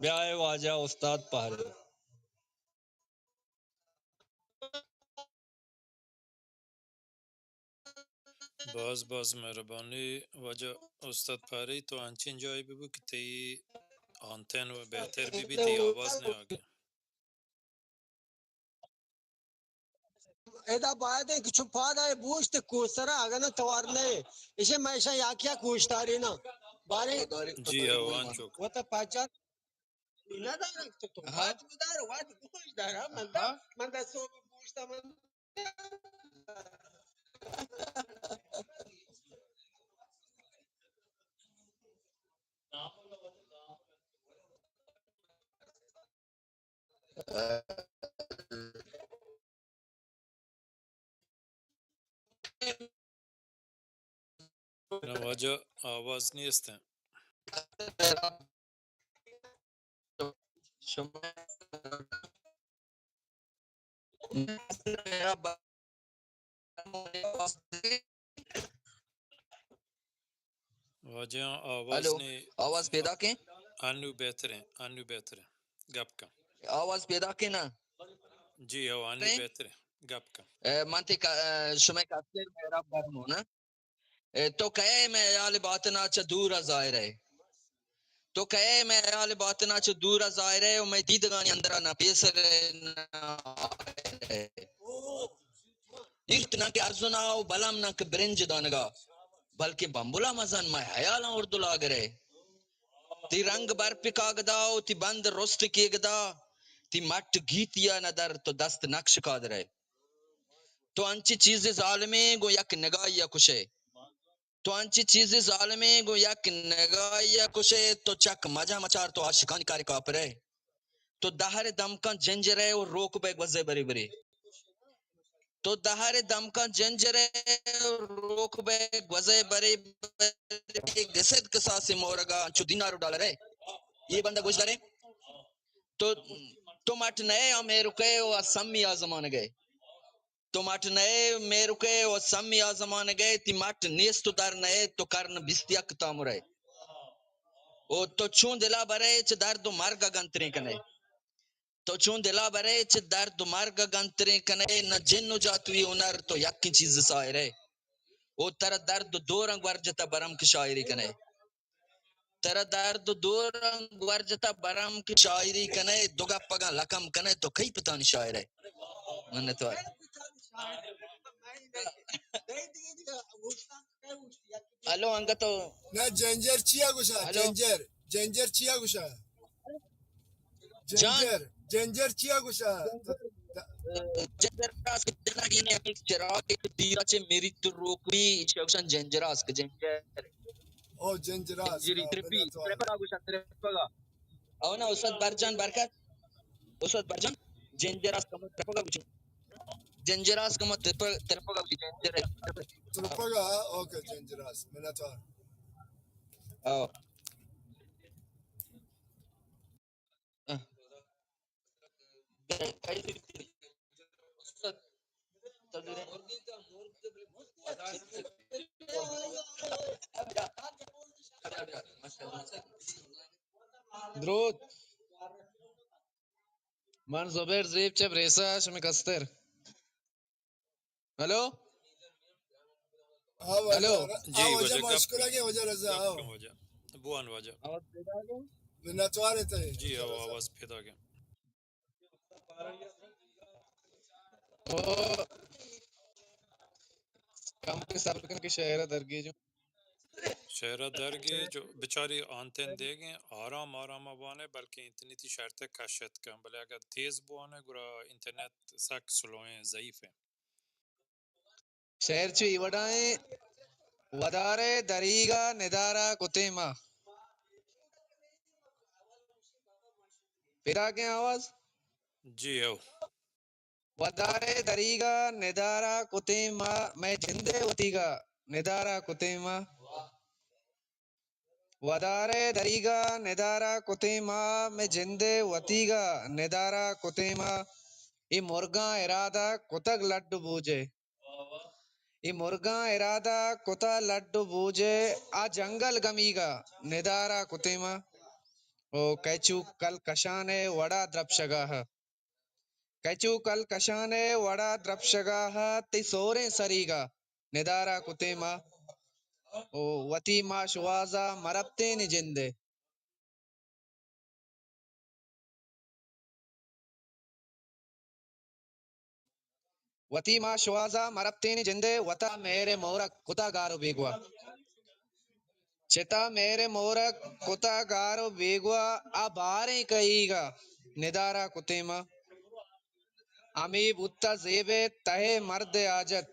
بیا اے واجہ استاد پہرے۔ باز باز مہربانی واجہ استاد پہرے، تو انچیں جاہے بہ بو کہ تئی آنتن و بہتر بہ بی، تئی آواز نہ آگے۔ ادا باید ہے کہ چون پادا ہے بوشت کوسرا اگنا توار نہ ہے۔ اسے میں ایشاں یاکیا کوشتاری نا۔ بارے جی ہاں، وان چوک۔ وتا پہچان نہ دارا تو، تو ہاں۔ وات بدار، وات گوش دارا، من دا، ہاں۔ من دا سو بوشتا من۔ نہ واجہ، آواز نیست ہے۔ شما واجہ آواز ہلو، نے آواز پیدا کیں؟ انو بہتر ہے، انو بہتر ہے۔ گپ کن۔ آواز پیدا کیں نا؟ جی ہو، انو بہتر ہے۔ گپ کن۔ اے، من تی کا-، اے، شمئے کستر مہراب برمو نا۔ اے، تو کئے مئے حیال باطنا چہ دور ظاہر ہے۔ تو کئے مئے حیال باطنا چہ دور ظاہر ہے و مئے دیدگانی اندرا نہ پیسر ہے نہ آئر ہے۔ ایرت نہ کہ ارزنا و بلم نہ کہ برنج دانگا، بلکہ بمبلا مزن مئے حیالاں اردو لاگر ہے۔ تی رنگ برپکا گدا و تی بند رست کیگدا، تی مٹ گیتیا ندر تو دست نقش قادر ہے۔ تو انچیں چیزے ظالمیں گوں یک نگاہیا کشئے۔ تو انچیں چیزے ظالمیں گوں یک نگاہیا کشئے، تو چک مجہ مچار تو عاشقانی کارے کاپرئے۔ تو دہر دمکاں جنجرئے و روک بئے گوزئے برے برے۔ تو دہر دمکاں جنجرئے و روک بئے گوزئے برے برے۔ گسد کساسے مورگا انچو دینار و ڈالرئے۔ اے بندہ گوشدارے۔ تو، تو مٹ نئے آ میرکئے و آ سمی آ زمانگئے۔ تو مٹ نئے میرکئے و سمی آ زمانگئے، تی مٹ نیست و در نئے، تو کرن بیست یک تامرئے۔ او تو چون دلا برئے چہ درد و مرگ گنتریں کنئے۔ تو چون دلا برئے چہ درد و مرگ گنتریں کنئے، نہ جن و جاتوی ہنر تو یکیں چیز سائرئے۔ او ترا درد و دورنگ ورجتہ برم کہ شاعری کنئے۔ ترا درد و دورنگ ورجتہ برم کہ شاعری کنئے، دو گپ اگاں لکم کنئے تو کئی پتانی شاعرئے۔ منتوار۔ ہلو انگتو۔ نہ جنجر چیا گوشا؟ ہلو۔ جنجر، جنجر چیا گوشا؟ جان۔ جنجر، جنجر چیا گوشا؟ جنجر آسک جنگی نے، یک چراغ دیرا چہ میریت روکوی، ایشا گوشن جنجر آسک، جنجر۔ او جنجر آسک، جنجری آ، ترپی، بنا تو آ۔ ترپگا گوشن، ترپگا۔ او نا استاد برجان برکت، استاد برجان، جنجر آسک ہمو ترپگا گوشن۔ جنجر آسک ہمو ترپ-، ترپگا گوشن، جنجر۔ ترپگا، اوکے، جنجر آسک، منتوار۔ او۔ دروت۔ من زبیر زیب چہ بریسا، شمئے کستر۔ ہلو؟ ہاں، واجہ۔ ہلو؟ جی، ہاں، واجہ، واجہ، گپ مشکل کن۔ ہے کہ واجہ رضا، گپ ہاں۔ کن، واجہ۔ بوان، واجہ۔ آواز پیدا کن۔ منتوار ہے تئی۔ جی، ہاں، آواز پیدا کن۔ او، کم کے سر کن کہ شہر درگیجوں۔ شہر ءَ درگیج، بچاری آنتن دیگیں، آرام آرام ءَ بوانے، بلکیں انترنتی شرط ءَ کشت کن، بلے اگر تیز بوانے گڑا انترنت سک سلو ایں، ضعیف ایں۔ شہر چو ای وڑائیں، ودارے دریگا ندارہ کتیں ما۔ پیداکیں آواز؟ جی او۔ ودارے دریگا ندارہ کتیں ما، مئے جندے وتیگا ندارہ کتیں ما۔ ودارے دریگا ندارہ کتیں ما، مئے جندے وتیگا ندارہ کتیں ما۔ اے مرگاں ارادہ کتگ لڈ و بوجے۔ اے مرگاں ارادہ کتہ لڈ و بوجے، آ جنگل گمیگا ندارہ کتیں ما۔ او کیچو کل کشان ءِ وڑا درپشگا ءَ۔ کیچو کل کشان ءِ وڑا درپشگا ءَ، تئی سوریں سریگا ندارہ کتیں ما۔ او وتی ما شوہازا مرپتیں نی جندے۔ وتی ما شوہازا مرپتیں نی جندے، وتا مہر مورک کتا گار و بیگواہ۔ چتا مہر مورک کتا گار و بیگواہ، آ باریں کہیگا ندارہ کتیں ما۔ ہمے بوتا زیبے تہے مرد حاجت۔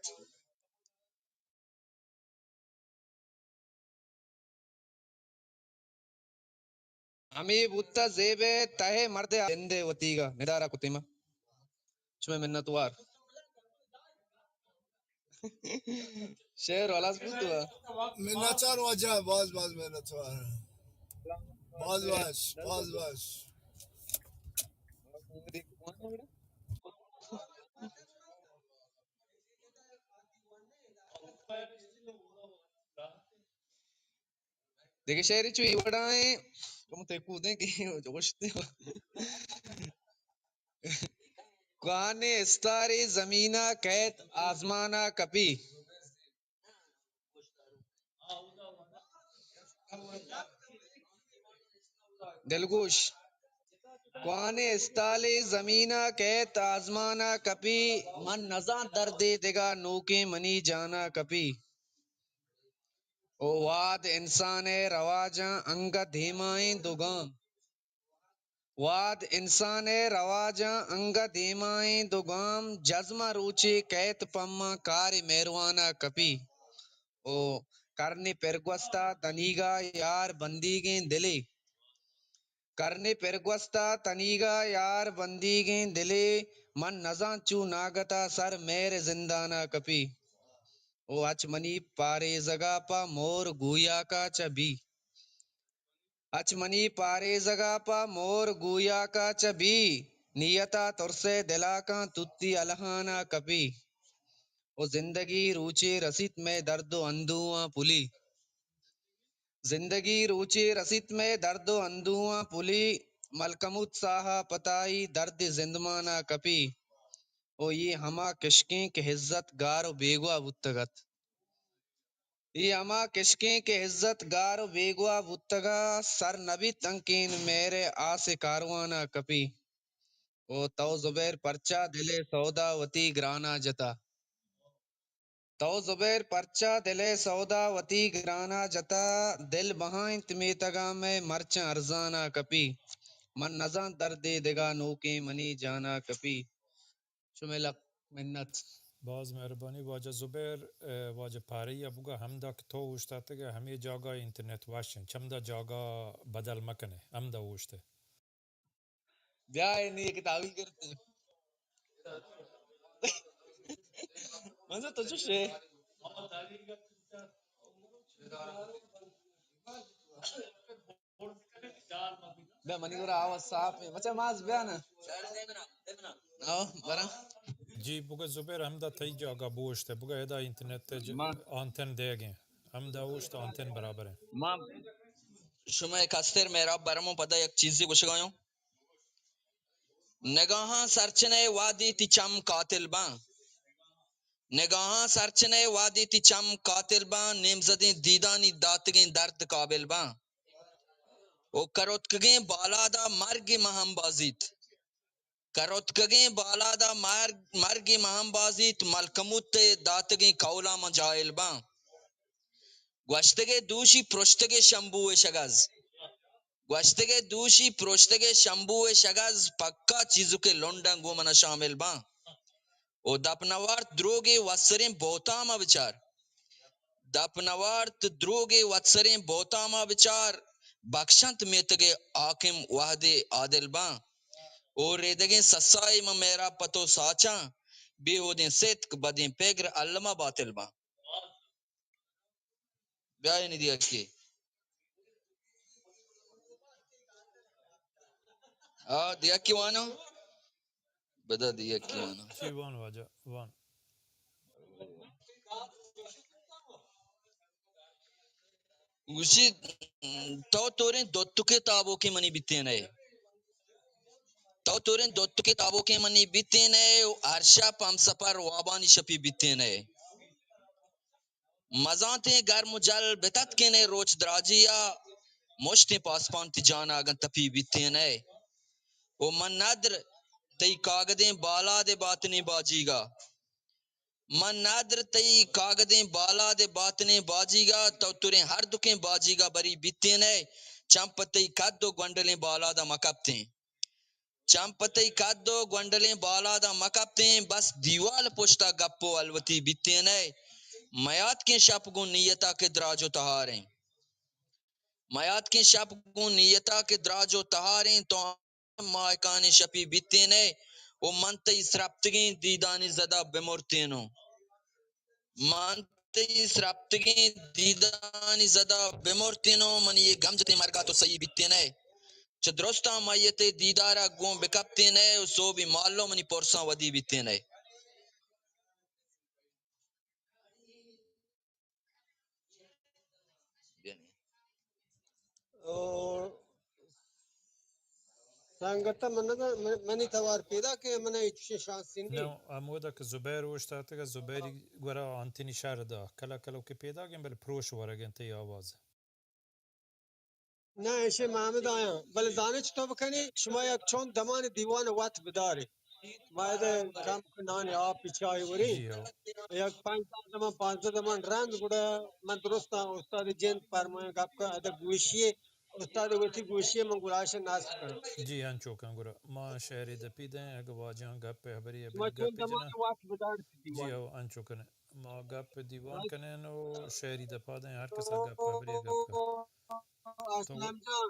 ہمے بوتہ زیب ءِ تہ ءِ مرد ءِ زند ءِ وتیگ ءَ ندارہ کتیں ما۔ شمئے منتوار۔ شعر ہلاس بوت وا۔ منتوار واجہ، باز باز منتوار۔ باز باز، باز باز۔ دگہ شعرے چو اے وڑا ایں، کم تے کودیں کہ جوشتے۔ کوہنیں استارے زمینا کئیت آزمانا کپی۔ دلگوش۔ کوہنیں استالے زمینا کئیت آزمانا کپی، من نزانت دردے دگہ نوکیں منی جانا کپی۔ او وہد انسان ءِ رواجاں انگہ دیمائیں دو گام۔ وہد انسان ءِ رواجاں انگہ دیمائیں دو گام، جزماں روچے کئیت پماں کارے مہروانا کپی۔ او کرنے پرگوستا تنیگا یار بندیگیں دلے۔ کرنے پرگوستا تنیگا یار بندیگیں دلے، من نزانت چو ناگتا سر مہر زندانا کپی۔ او اچ منی پاریزگا پہ مور گویاکا چہ بی۔ اچ منی پاریزگا پہ مور گویاکا چہ بی، نیتا ترسے دلا کن توتی الہانا کپی۔ او زندگی روچے رسیت مئے درد و اندوہاں پلی۔ زندگی روچے رسیت مئے درد و اندوہاں پلی، ملکموت ساہا پتائی درد زندمانا کپی۔ او اے ہما کشکیں کہ عزت گار و بیگواہ بوتگ ات۔ اے ہما کشکیں کہ عزت گار و بیگواہ بوتگ ءَ، سر نہ بیت ہنکین مہر ءِ آس ءِ کاروانا کپی۔ او تو زبیر پرچا دل ءِ سودا وتی گرانا جتا؟ تو زبیر پرچا دل ءِ سودا وتی گرانا جتا؟ دل بہا انت میتگاں مئے مرچاں ارزانا کپی۔ من نزانت دردے دگہ نوکیں منی جانا کپی۔ شمئے لک منت۔ باز مہربانی واجہ زبیر۔ ء، واجہ پارئی ء بگا ہمدا کہ تو اوشتاتگ ئے ہمے جاگہ انٹرنیٹ وش انت، چمدا جاگہ بدل مکنے، ہمدا اوشتے۔ بیا اے نی کہ تاویل کرتے۔ منظور تو چوش ئے؟ بیا منی گورا آواز صاف ہے۔ بچہ ماز بیا نا۔ آو، برا۔ جی، بگا زبیر ہمدا تئی جاگہ بوشت ہے۔ بگا ادا انٹرنیٹ تے ج-، ما آنتن دیگیں۔ ہمدا اوشت آنتن برابر ہیں۔ ما شمئے کستر مہراب برمو پدا یک چیزے گوشگایوں۔ نگاہاں سرچنے وادی تی چم قاتل باں۔ نگاہاں سرچنے وادی تی چم قاتل باں، نیم زدیں دیدانی داتگیں درد قابل باں۔ او کروتکگیں بالادا مرگ مہم بازیت۔ کروتکگیں بالادا مرگ، مرگ مہم بازیت، ملکموت ء داتگیں قولاں من جاہل باں۔ گوشتگے دوشی پرشتگے شمبو ء شگز۔ گوشتگے دوشی پرشتگے شمبو ء شگز، پکا چیزکے لنڈاں گوں منا شامل باں۔ او دپ نوارت دروگے وتسریں بہتام ء بچار۔ دپ نوارت دروگے وتسریں بہتام ء بچار، بخشنت میتگے حاکم وہدے عادل باں۔ او ریدگیں سسائی من مہراب پتو ساچاں، بیہودیں ستک بدیں پگر الما باطل باں۔ بیا یعنی دیگہ کی۔ آ، دیگہ کی وانو؟ بدا دیگہ کی وانو؟ چی وان واجہ، وان۔ گوشی، تو توریں دوتکے تابوکیں منی بیتین ئے۔ تو توریں دوتکے تابوکیں منی بیتین ئے و ہر شپ ہمسپر وابانی شپی بیتین ئے۔ مزانتیں گرم و جل بتتکین ئے روچ دراجی ءَ، مشتیں پاسپان تئی جان ءَ اگن تپی بیتین ئے۔ و من ندر تئی کاگدیں بالاد ءِ باتنیں باجیگ ءَ۔ من ندر تئی کاگدیں بالاد ءِ باتنیں باجیگ ءَ، تو تریں ہردکیں باجیگ ءَ بری بیتین ئے، چم پہ تئی کد و گونڈلیں بالاد ءَ مہ کپتیں۔ چم پہ تئی کد و گونڈلیں بالاد ءَ مہ کپتیں، بس دیوال پشت ءَ گپ و الوتی بیتین ئے۔ میاتکیں شپ گوں نیت ءَ کہ دراج و تہاریں۔ میاتکیں شپ گوں نیت ءَ کہ دراج و تہاریں، تو ماہکانیں شپی بیتین ئے و من تئی سرپتگیں دیدانی زد ءَ بمرتینوں۔ من تئی سرپتگیں دیدانی زد ءَ بمرتینوں، منی اے گم جتیں مرگ ءَ تو سہی بیتین ئے۔ چہ درستاں میت ءِ دیدار ءَ گوں بکپتین ئے و سوبی مالو منی پرساں ودی بیتین ئے۔ او سنگت من نہ، من، منی توار پیدا کہ من ہچ شانس نہ۔ نہ، ہمودا کہ زبیر اوشتاتگ، زبیری گورا آنتنی شر دا۔ کلا کلو کہ پیدا گیں، بلے پروش ورگ انت تئی آواز۔ نہ، ایشی محمد آیاں۔ بلے زانے چطور بکنی، شما یک چون دمان دیوان وت بداری۔ ما ادا کم کنان آپ چای وری۔ جی ہو۔ یک پنج دمان، پانزدہ دمان رند گڑا من درستاں استاد جند پرمائیں گپ کا ادا گوشی، استاد وتی گوشی من گڑا اش نصب کناں۔ جی، انچو کن گڑا۔ ما شعری دپی دیں، اگہ واجہاں گپ ہبری شما ابری چون گپ دمان جناں۔ وت بدار دیوان۔ جی ہو، انچو کن۔ ما گپ دیوان کنیں و شعری دپا دیں، ہر کسا گپ ہبری گپ کن۔ تو اسلم جان۔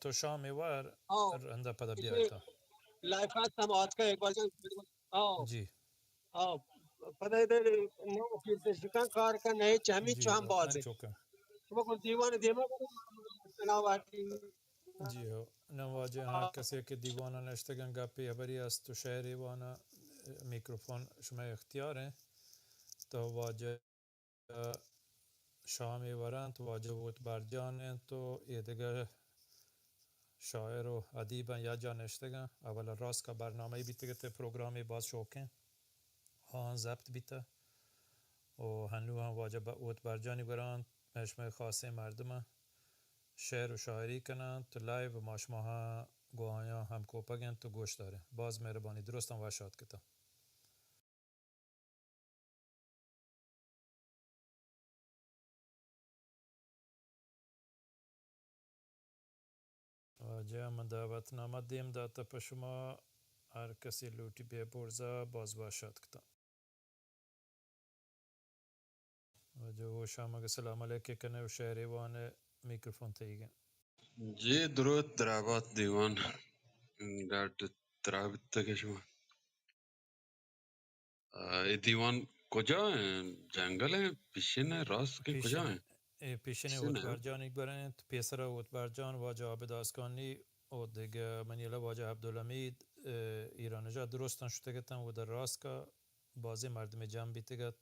تو شام ءَ وار، ہاں۔ رندا پدا بیا تا۔ لائف ہست ہم آتکا اقبال جان۔ ہاں۔ جی۔ ہاں۔ پدا ادھر نو کیرتے شکان کار کا نہیں چہمی جی، چہم باز ہے۔ انچو کن۔ شما کو دیوان دیما کو سلامتی۔ جی ہو۔ نہ واجہ ہر کسے کہ دیوانا نشتگن گپی ہبری است و شعری وانا میکروفون شما اختیار ہیں۔ تو واجہ شامی ورنت، واجہ وت برجان انت و اے دگہ شاعر و ادیباں یا جا نشتگاں۔ اولا راسکا برنامہ بیتگ ات، پروگرامی باز شوقیں، آہاں ضبط بیتہ و ہنو ہم واجہ ب-، وت برجانی گورا انت، مئے شمئے خاصیں مردماں شعر و شاعری کننت، لائیو ما شما ہاں گوں آیاں ہمکوپگ انت و گوش داریں۔ باز مہربانی، درستاں وش آتکتہ۔ واجہ من دعوت نامہ دیم داتہ پہ شما، ہر کسی لوٹی بیا برزا، باز وش آتکتہ۔ واجہ ہوشام اگہ سلام علیکے کنے و شعرے وانے، میکروفون تئیگیں۔ جی، درود درابات دیوان، ڈاڈ ترابتگ شما۔ آ، اے دیوان کجا ہیں؟ جنگل ہیں؟ پیشن ہیں؟ راست کے کجا ہیں؟ اے پیشن ہیں، پیشن ہیں۔ اوتبار جانی گورنت، پیسرا اوتبار جان، واجہ عابد آسکانی، او دگہ منی اللہ واجہ عبدالحمید، اے، ایران جا درستان شتگتن و در راست کا بازیں مردمے جمع بیتگ ات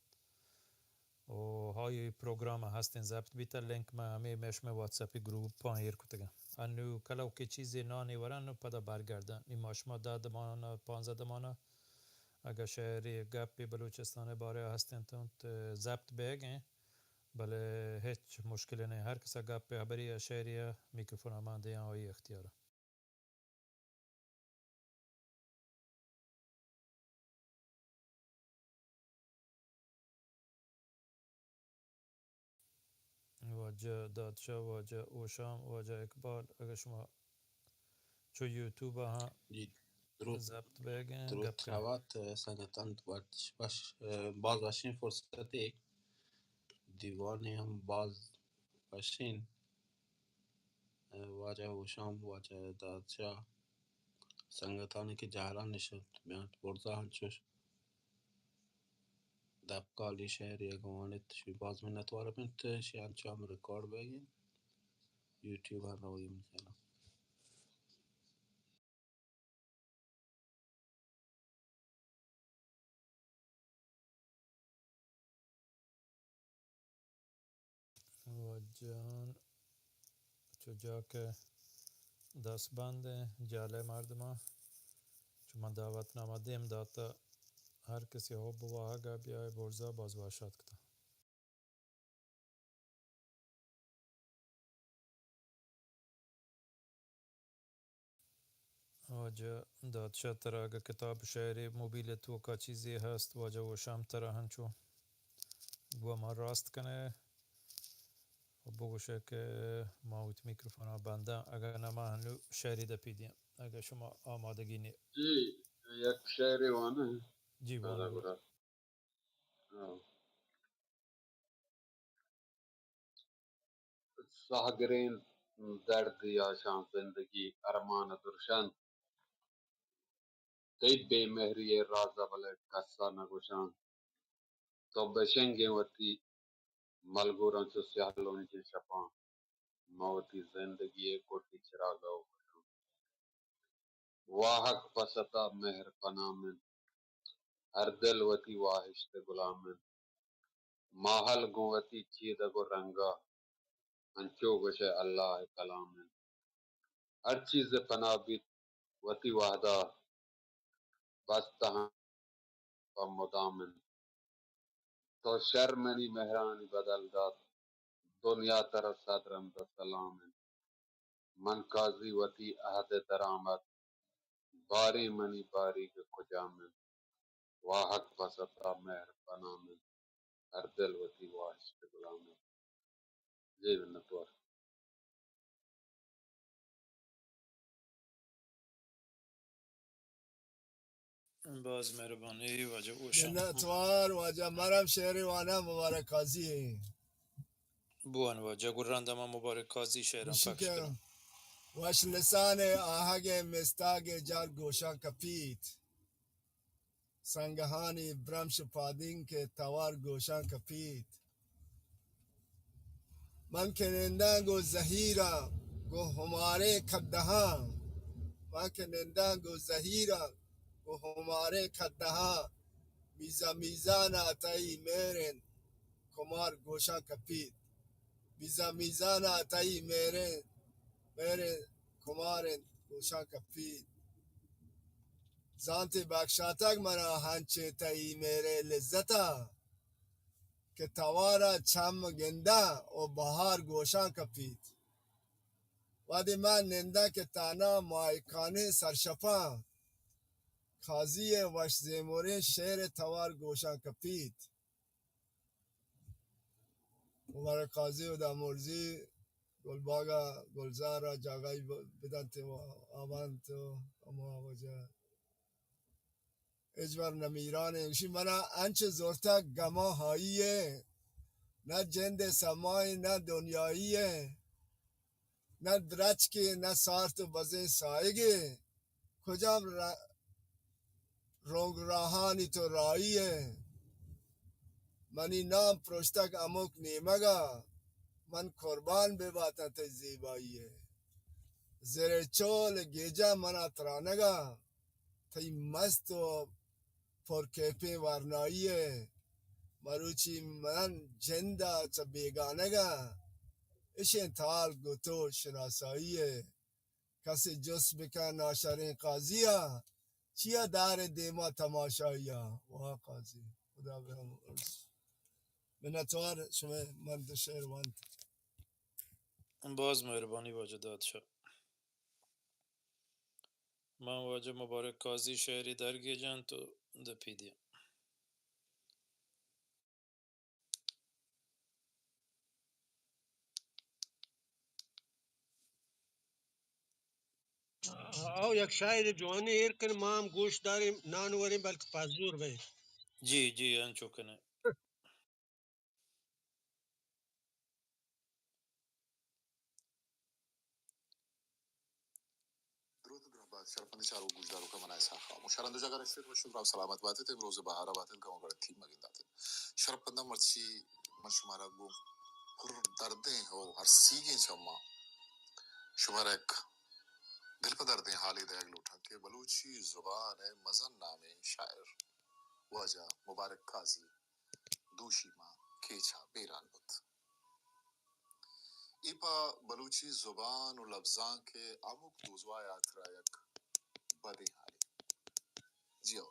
و ہائی پروگرام ہستیں ضبط بیتہ، لنک من ہمے مئے شمئے واتساپی گروپاں ایر کتگاں۔ انو کلو کہ چیزے نانے ورن و پدا برگردن۔ نی ما شما دہ دمانا، پانزدہ دمانا، اگہ شعرے گپے بلوچستان بارے ہستیں تنت ضبط بیگیں، بلے ہچ مشکلے نہیں۔ ہر کسا گپے ہبرے یا شعرے یا میکروفون مان دیاں آئی اختیار۔ واجہ دادشاہ، واجہ اوشام، واجہ اقبال، اگہ شما چو یوٹیوب ء ہاں جی، درود، ضبط بیگ ء درود گپ کنیں۔ خیرات، سنگتان، وش، وش، باز وشیں فرصتے، دیوانے ہم باز وشیں۔ واجہ ہوشام، واجہ دادشاہ، سنگتانی کہ جہلان نشت بیانت برزا انچوش دپکالی شعر یا گوانت، شوی باز منتوار بنت، شی انچو ہم ریکارڈ بیگی یوٹیوب ہر روگی من چینل۔ واجہان چو جا کہ دست بند ایں، جہلے مردماں چو من دعوت نامہ دیم داتا، ہر کسی حب و واہگا بیائے برزا، باز وش آتکتا۔ واجہ دادشاہ، ترا اگہ کتاب، شعرے، موبیل توکا چیزے ہست، واجہ گوشاں ترا ہنچو گوں ما راست کنے و بگوشے کہ ما وتی میکروفونا بنداں، اگہ نہ ما ہنو شعرے دپی دیاں، اگہ شما آمادگی نے۔ جی، یک شعرے واناں۔ جی، واناں۔ گڑا۔ ہاں۔ ساہ گریں درد یاشاں زندگی ارمان درشان۔ تئی بے مہری ء راز ء بلے کس ء نہ گوشاں۔ تو بشنگیں وتی ملگوراں چو سیاہ لونجیں شپاں۔ ما وتی زندگی ء گڈی چراگ ء گوشاں۔ واہگ پہ ستا مہر پنام انت، ہر دل وتی واہشت ء گلام انت۔ ماہل گوں وتی چیدگ و رنگا، انچو گوشئے اللہ ء کلام انت۔ ہر چیز ء پناہ بیت وتی وہدا، بس تہنا پہ مدام انت۔ تو شر منی مہرانی بدل دات، دنیا ترا صد رند ء سلام انت۔ من قاضی وتی عہد ء درآمد، باریں منی باریگ کجام انت؟ واہگ پہ ستا مہر پنام انت، ہر دل وتی واہشت گلام انت۔ جی منتوار۔ باز مہربانی واجہ اوشان۔ منتوار واجہ، مرم شعر وانا مبارک قاضی۔ بوان واجہ، گل رند ما مبارک قاضی شعراں پخش کناں۔ وش لسان آہگ مستاگ جار گوشاں کپیت۔ سنگہانی برمش پادینک ء توار گوشاں کپیت۔ من کہ ننداں گوں زہیراں گوں ہماریں کدہاں، من کہ ننداں گوں زہیراں گوں ہماریں کدہاں، میزان میزان ء تئی مہر انت کمار گوشاں کپیت۔ میزان میزان ء تئی مہر انت، مہر انت کمار انت گوشاں کپیت۔ زانتے بخشاتگ منا ہنچیں تئی مہرے لذتا، کہ توارا چم گنداں و بہار گوشاں کپیت۔ وہدے من ننداں کہ تہنا ماہکانیں سرشپاں، قاضی ء وش زیمریں شعر ء توار گوشاں کپیت۔ مبارک قاضی و دامرزی گلباگ ء گلزار ء جاگہی ب-، بدنت و آبنت و ہما وجہ ہچبر نمیران انت۔ گوشی منا انچ زرتگ گماں ہائی ء، نہ جند ء سمائیں نہ دنیائی ء، نہ درچکے نہ سارت و بزیں ساہگے، کجام ر-، رنگ راہانی تو راہی ئے؟ منی نام پروشتگ ہمک نیمگا، من قربان بہ باتاں تئی زیبائی ئے۔ زر چول گیجا منا ترانگا، تئی مست و پر کیپیں ورنائی ئے۔ مروچی من جندا چہ بیگانگا، اشیں تال گوں تو شناسائی ئے۔ کسے جست بکن ناشریں قاضی ء، چیا دار دیما تماشائی ء؟ واہ قاضی، خدا بہ ہم منتوار شمئے من دو شعر وانت۔ باز مہربانی واجہ دادشاہ۔ من واجہ مبارک قاضی شعری درگیجاں تو دپی دیاں۔ او یک شاعر جوانی ایر کن، ما ہم گوش داریں، نان وریں، بلکہ پزور بئے۔ جی، جی، انچو کنے۔ دروت درہبات شرپندیں چاروک گوشداروکاں، من اسحاق خاموش۔ ہر ہند و جاگہ نشتیت، وش و دراہ سلامت باتیت، امروز بہارا باتیت، گم و گڑتی مگنداتیت۔ شرپنداں، مرچی من شمارا گوں پر دردیں و ہرسیگیں چماں شمارا یک دل پہ دردیں حالے دئیگ لوٹاں کہ بلوچی زبان ء مزن نامیں شاعر واجہ مبارک قاضی دوشی ماں کیچ ء بیران بوت۔ اے پہ بلوچی زبان و لبزانک ء ہمک دوزواہ ء ہاترا یک بدیں حالے۔ جی ہو،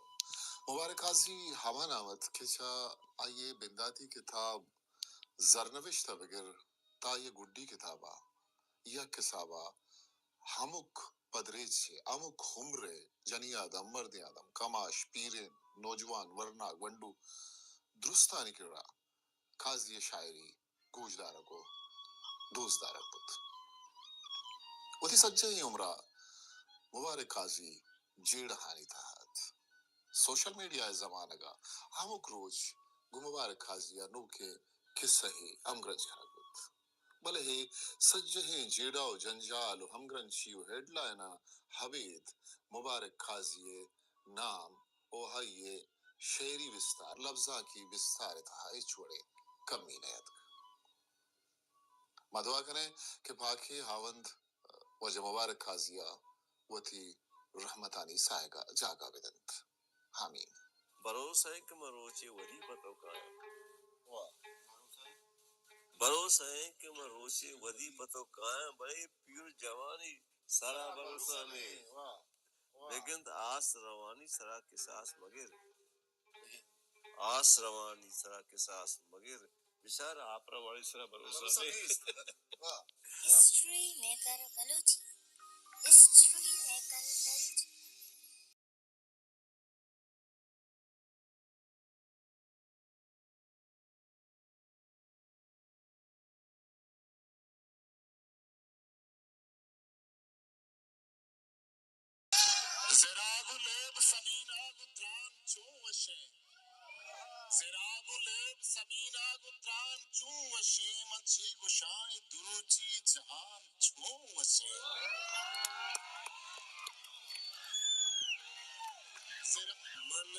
مبارک قاضی ہما نام ات کہ چہ آئی ء بنداتی کتاب زرنوشت ء بگر تا آئی ء گڈی کتاب ء یک حساب ء ہمک پدریچ ء، ہمک عمر ء جنی آدم، مردیں آدم، کماش، پیرین، نوجوان، ورنا، گونڈو، درستانی کرا قاضی ء شاعری گوشدارگ و دوستدارگ بوت۔ وتی سجہیں عمرا مبارک قاضی جیڑہانی تہا ات۔ سوشل میڈیا ء زمانگا ہمک روچ گوں مبارک قاضی ء نوکیں کسہ ء ہمگرنچ کنگ بوت۔ بلے اے سجہیں جیڑہ و جنجال و ہمگرنچی و ہیڈلائناں ابید مبارک قاضی ء نام و آئی ء شعری بستار، لبزانکی بستار ء تہا ہچ وڑیں کمی نیاتک۔ ما دعا کنیں کہ پاکیں ہاوند واجہ مبارک قاضی ء وتی رحمتانی ساہگ ء جاگہ بدنت۔ آمین۔ بھروسہ انت کہ من روچے ودی پہ تو کایاں۔ واہ۔ بھروسہ انت کہ من روچے ودی پہ تو کایاں، بلے پیر جوانی سرا بھروسہ نے۔ واہ۔ واہ۔ بگند آس روانی سرا کساس مگر۔ آس روانی سرا کساس مگر۔ بچار آپ روانی سرا بھروسہ بھروسہ نیست۔ نیست۔ واہ۔ History maker Balochi. History maker Balochi. زراگ و لیب سمیناگ و تران چون وشیں۔ زراگ و لیب سمیناگ و تران چون وشیں، من چی گشاں اے دروچی جہان چون وشیں۔ زر-، من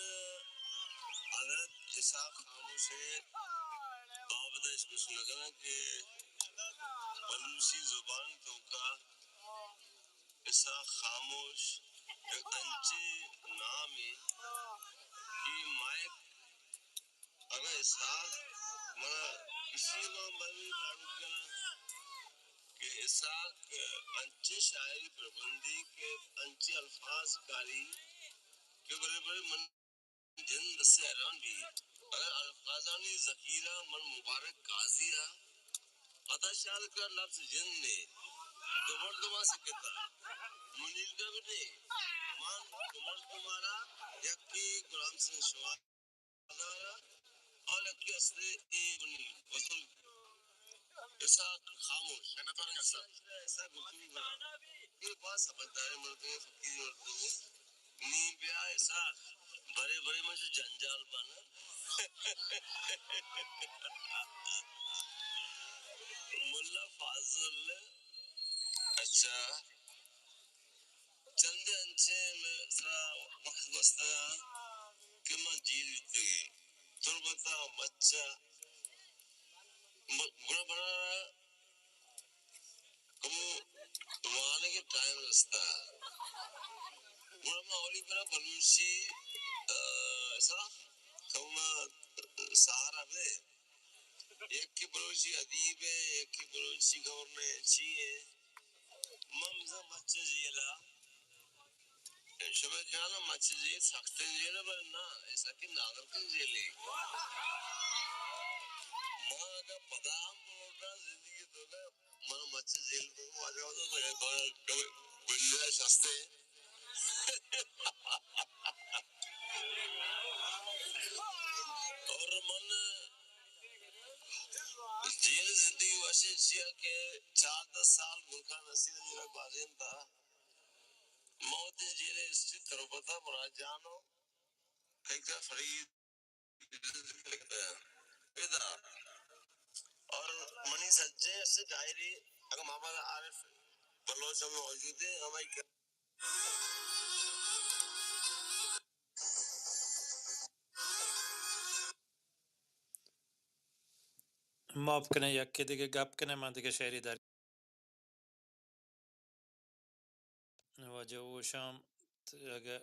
اگر اسحاق خاموش ء بابت اش گوش نہ کناں کہ بلوچی زبان توکا اسحاق خاموش یک انچیں نامے کہ مئے اگاں اسحاق منا اشی ما مروی لاڑو کناں کہ اسحاق انچیں شاعری پربندی کہ انچیں الفاظ کاری کہ برے برے من جند سے حیران بھی۔ اگر الفاظانی ذخیرہ من مبارک قاضی ء پدا شال کر لفظ جند نے تو مردماں سکتا منیر کا بھی نے من تو مردمارا یکی غلام سنگھ شوان اور یکی اصل اے منی بزرگ اسحاق خاموش۔ ایسا گفتگو بنا۔ یہ بات سمجھدار مردم ہے، فقیر مردم ہے۔ نی بیا ایسا بڑے بڑے مجھے جنجال بنا۔ ملا فاضل، اچھا، چندے انچیں مئے سرا وقت گوستگاں کہ ما جیل بیتگیں۔ تربت ء مچ ء م-، گڑا برا کمو وانگ ء ٹائم رستا۔ گڑا ما اولی برا بلوچی، آ، سرا کمو ما سہارا بے۔ یکے بلوچی ادیب ء، یکے بلوچی گورنر چی ء۔ من بزاں مچ ء جیل ء، شمئے خیال ء مچ ء جیل سختیں جیل ء، بلے ناں، اے سکیں نادرکیں جیلے۔ من اگاں پدا ہم بلوٹاں زندگی ء توکا، من مچ ء جیل ء واجہ ہوتا تو گنجائش ہستے۔ اور من جیل زندگی وشیں چیا کہ چاردہ سال گل خان نصیر ء جیل ء گوازینتا۔ من وتی جیل ء ہسٹری تربت ء مراد جان ء کئیکا فرید ادا۔ اور منی سجیں ہسٹری ڈائری اگاں محمد عارف بلوچ ہم موجود ہیں، ہمائی معاف کنیں، یکے دگہ گپ کنیں، من دگہ شعرے در واجہ ہوشام اگہ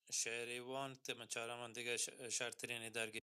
شعرے وانت، من چاراں من دگہ ش-، شرترینی درگی۔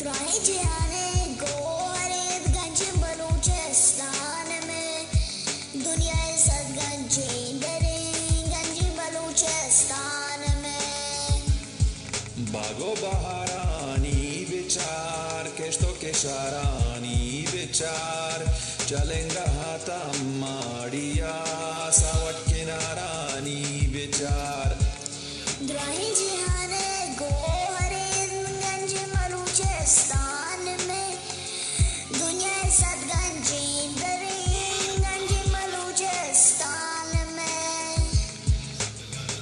راہیں جہان ءِ گوہر اِنت گنجیں بلوچستان مئے، دنیا ءِ صد گنجیں دریں گنجیں بلوچستان مئے۔ باگ ءُ بہارانی بچار، کشت ءُ کشارانی بچار، چلنگہ ءَ تاں ماڑی ءَ ساوٹ کنارانی بچار۔ دراہیں جہان ءِ گوہر اِنت گنجیں بلوچستان مئے، دنیا ءِ صد گنجیں دریں گنجیں بلوچستان مئے۔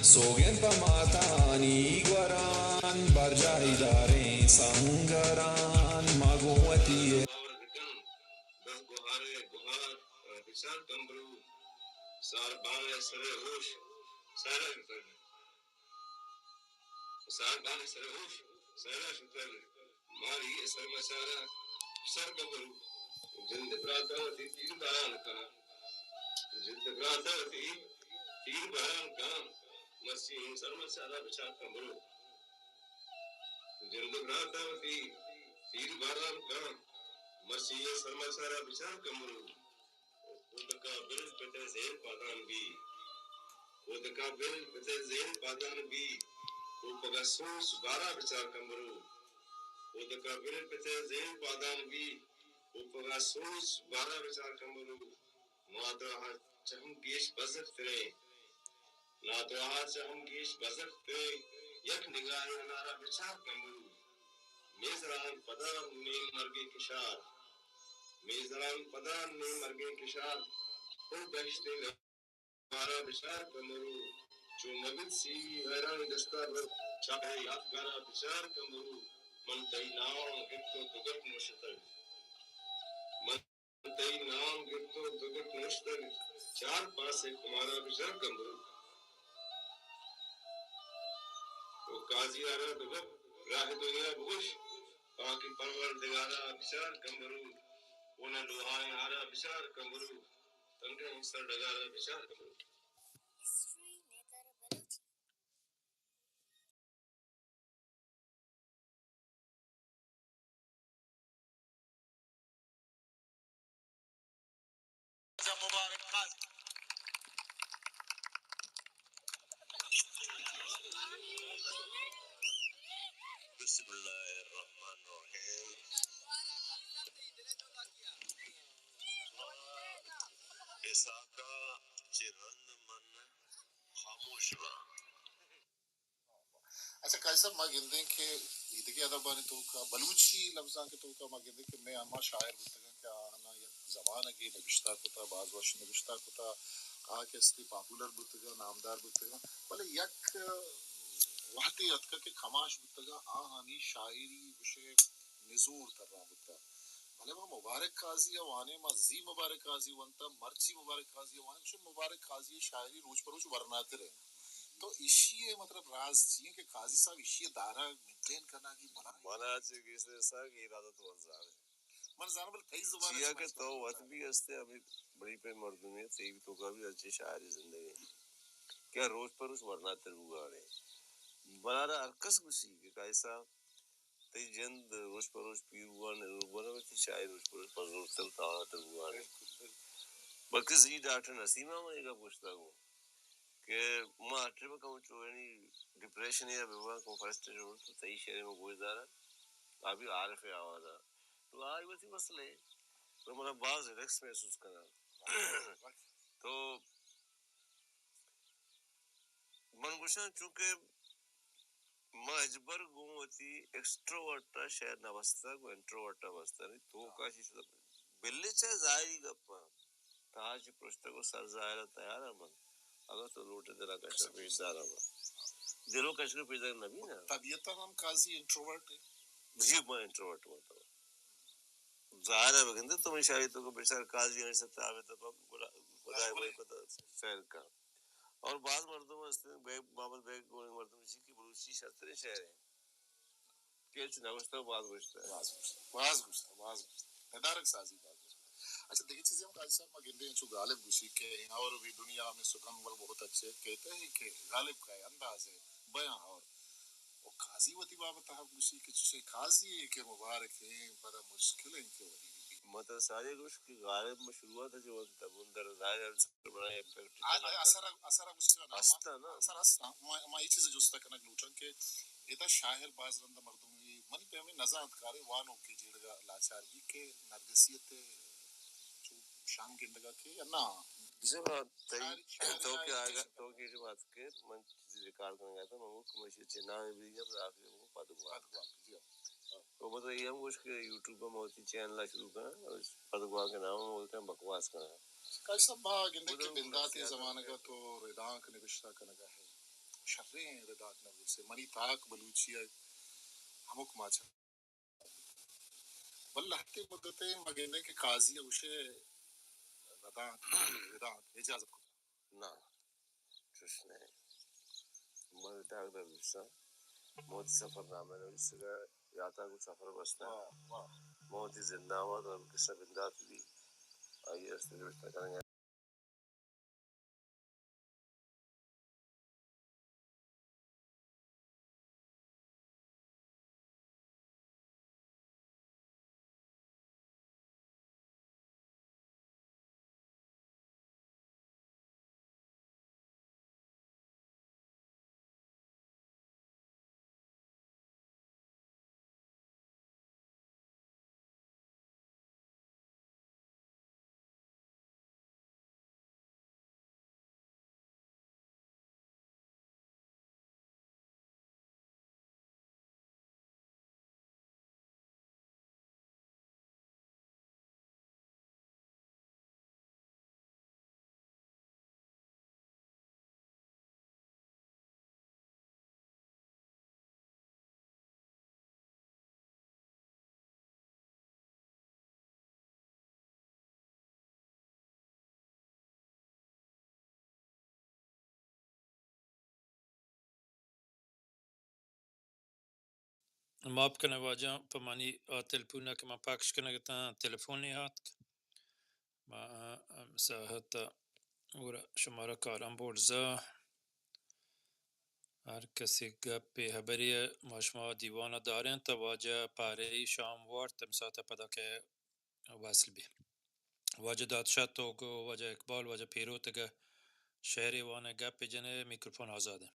سوگند پہ ماتانی گوران، برجاہی داریں سنگران، ما گوں وتی دز گوہار ءِ گوہار ءَ بچار کمبرو، ساربان ءِ سر ءِ ہوش سہرا شتگ۔ ساربان ءِ سر ءِ ہوش سہرا شتگ۔ ماڑی ءِ سرمچار ءَ بچار کمبرو، جند ءِ براتاں وتی تیر باران کن۔ جند ءِ براتاں وتی تیر باران کن۔ مرچی ایں سرمچار ءَ بچار کمبرو۔ جند ءِ براتاں وتی تیر باران کن، مرچی ایں سرمچار ءَ بچار کمبرو۔ کودکا بل پتئے زین پادان بی، کودکا بل پتئے زین پادان بی، کوپگا سوچ بارا بچار کمبرو۔ کودکا بل پتئے زین پادان بی، کوپگا سوچ بارا بچار کمبرو۔ نادراہ چہ ہم گیش بزگ تریں، نادراہ چہ ہم گیش بزگ تریں، یک نگاہے انارا بچار کمبرو۔ میزران پدا نیم مرگیں کشار، میزران پدا نیم مرگیں کشار، او بہشتیں گارا بچار کمبرو۔ چو مبت سیوی حیران دستا بر، چاہے یادگارا بچار کمبرو۔ من تئی نام گپت و دگٹ نوشتگ، من تئی نام گپت و دگٹ نوشتگ، چار پاس ء کمارا بچار کمبرو۔ و قاضی ء را دگپ راہ دنیا بگوش، پاک پروردگارا بچار کمبرو۔ و نہ لوہائیں ہارا بچار کمبرو، تنگہ ہمسر ڈگارا بچار کمبرو۔ مبارک قاضی۔ بسم اللہ الرحمن الرحیم۔ اسحاقا چہ رند من خاموش باں۔ اچھا قاضی صاحب، ما گندیں کہ ایدگہ ادبانی توکا، بلوچی لبزانک ء توکا ما گندیں کہ مئے ہما شاعر بوتگاں کہ آہانا یک زمانگے نبشتہ کتا، باز وش نبشتہ کتا، آ کہ استی پاپولر بوتگاں، نامدار بوتگاں، بلے یک وہدے اتکا کہ کماش بوتگاں، آہانی شاعری گوشے نزور تران بوتا۔ بلے ما مبارک قاضی ء وانیں، ما زی مبارک قاضی ونتا، مرچی مبارک قاضی ء وانیں، گوشے مبارک قاضی ء شاعری روچ پہ روچ ورناتر انت۔ تو ایشی ء مطلب راز چی انت کہ قاضی صاحب ایشی ء دارگ مینٹین کنگ ء بنا؟ منا چہ گیشتر سک اے راز ء تو وت زان ئے۔ من زاناں، بلے تئی زبان ء چیا چہ کہ من تو وت بھی ہستے، ہمے بڑی پہ مردمے، تئی بھی توکا بھی انچیں شاعری زندگی کہ روچ پہ روچ ورناتر بوگانے۔ بنارا ہر کس گوشی کہ قاضی صاحب تئی جند روچ پہ روچ پیر بوان، نزور بوان، تئی شاعری روچ پہ روچ پزورتر، تاوانتر بوان۔ بلکہ زی ڈاکٹر نسیم ء من اے گپ گوشتگ کہ ما ہر ٹائم کم چو یعنی ڈپریشن یا بہ بوان، کم فرسٹریشن تو تئی شعر من گوش دارا، آ بھی عارف آواز ء۔ تو آئی وتی مسئلہ ہے، تو منا باز ریلیکس محسوس کنا۔ تو من گوشاں، چونکہ ما ہچبر گوں وتی ایکسٹروورٹ ء شعر نہ بستگ و انٹروورٹ ء بستگ، نی توکا چی شتگ۔ بلے چہ ظاہری گپ ء تہا چہ پرشتگ و سر ظاہر ء تیار ء من۔ اگاں تو لوٹے دل ء کش ء پیش دار ء من۔ دل ء کش ء پیش دار نہ بی نا۔ طبیعت ء ہم قاضی انٹروورٹ ہے۔ جی، من انٹروورٹ ہوں۔ ظاہر ہے بگندے تو من شاعری تو کو بچار قاضی ہمیشہ تابع تو خدا، خدا ہے، خدا سیر کا۔ اور بعض مردم ہستیں، بیگ، محمد بیگ گون مردم جی کی بلوچی شرتریں شعر ہیں۔ کہ ہچ نہ گوشتہ، باز گوشتہ۔ باز گوشتہ، باز گوشتہ، باز گوشتہ۔ ندارگ سازی باز گوشتہ۔ اچھا، دگہ چیزے ہم قاضی صاحب ما گندے ہیں، چو غالب گوشی کہ اور بھی دنیا میں سخنور بہت اچھے کہتے ہیں کہ غالب کا یہ انداز ہے بیاں اور وہ قاضی وتی بابت ءَ ہم گوشی کہ چوشیں قاضی یے کہ مبارک ایں، پدا مشکل ایں کہ ولی بہ بیت۔ من ترا ساری گوش کہ غالب ما شروعات ءَ جو انت، بندر ظاہر انت سر بنا امپیکٹ آ، آ، اثر، اثر گوشگ ءَ نہ، ہست نا۔ اثر ہست نا۔ ما، ما اے چیز جست کنگ لوٹاں کہ ادا شاعر باز رند مردم اے منی پیمیں نزانتکاریں وانوکے جیڑگ ءَ لاچار بی کہ نرگسیت ءَ چو شان گندگ ءَ کہ یا نہ۔ بزاں تئی، شاعری، شاعری تو کہ آئی آگا، چیز تو کہ ایشی بات کہ من چیزی ریکارڈ کنگ ءَ اتاں، من گوشت کہ من ایشی چہ نام بریگا، پر آخری من گوشت پدگواک۔ پدگواک، جی ہاں۔ تو بس اے ہم گوشت کہ یوٹیوب ءَ من وتی چینل ءَ شروع کناں، پدگواک ءِ نام ءَ من وتی بکواس کناں۔ قاضی صاحب، ما گندیں کہ بنداتی زمانگ ءَ تو ردانک نبشتہ کنگ ءَ ئے۔ شریں ردانک نبیسے۔ منی تاک بلوچی ءِ ہمک ماچاں۔ بلے لہتے مدتے ما گندیں کہ قاضی ءَ گوشے ردانک، ردانک اجازت کت۔ نہ، چش نہ۔ من ردانک نہ نبیساں۔ من وتی سفر نامہ نبیسگ ءَ، یاتاں گوں سفر بستاں۔ واہ، واہ۔ من وتی زنداں وت قصہ بندات بی، آئی است نبشتہ کنگ ءَ۔ ماپ کن ئے واجہ، پہ منی آ تلپون ءَ کہ من پکش کنگ ءَ اتاں، تلفونے آتک۔ ما، آ، ساعت ءَ گڑا شمارا کالم برزا۔ ہر کسی گپے ہبرے ما شما دیوان ءَ داریں، تا واجہ پارے شام وارت، ہم ساعت ءَ پدا کہ وصل بی۔ واجہ دادشاہ توگ، واجہ اقبال، واجہ پیروتگ، شعرے وان ئے، گپے جن ئے، میکروفون آزاد ایں۔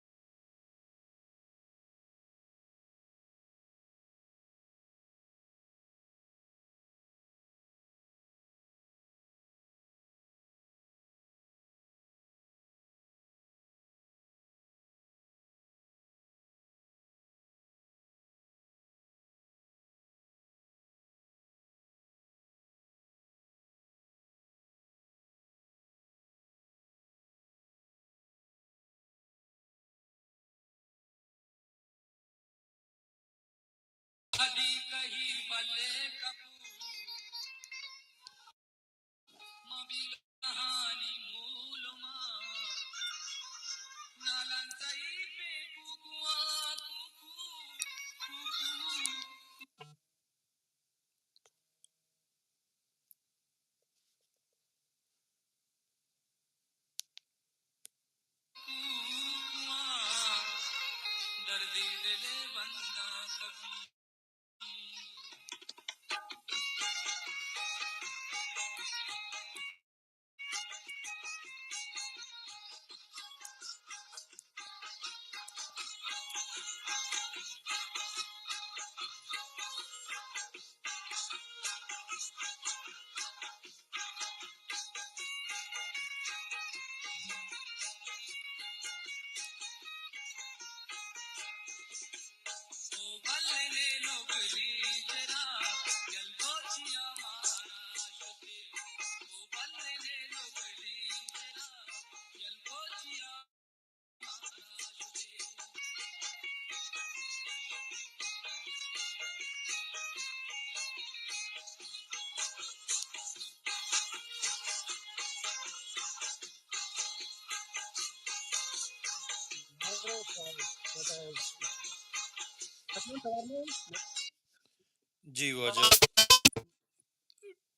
جی واجہ،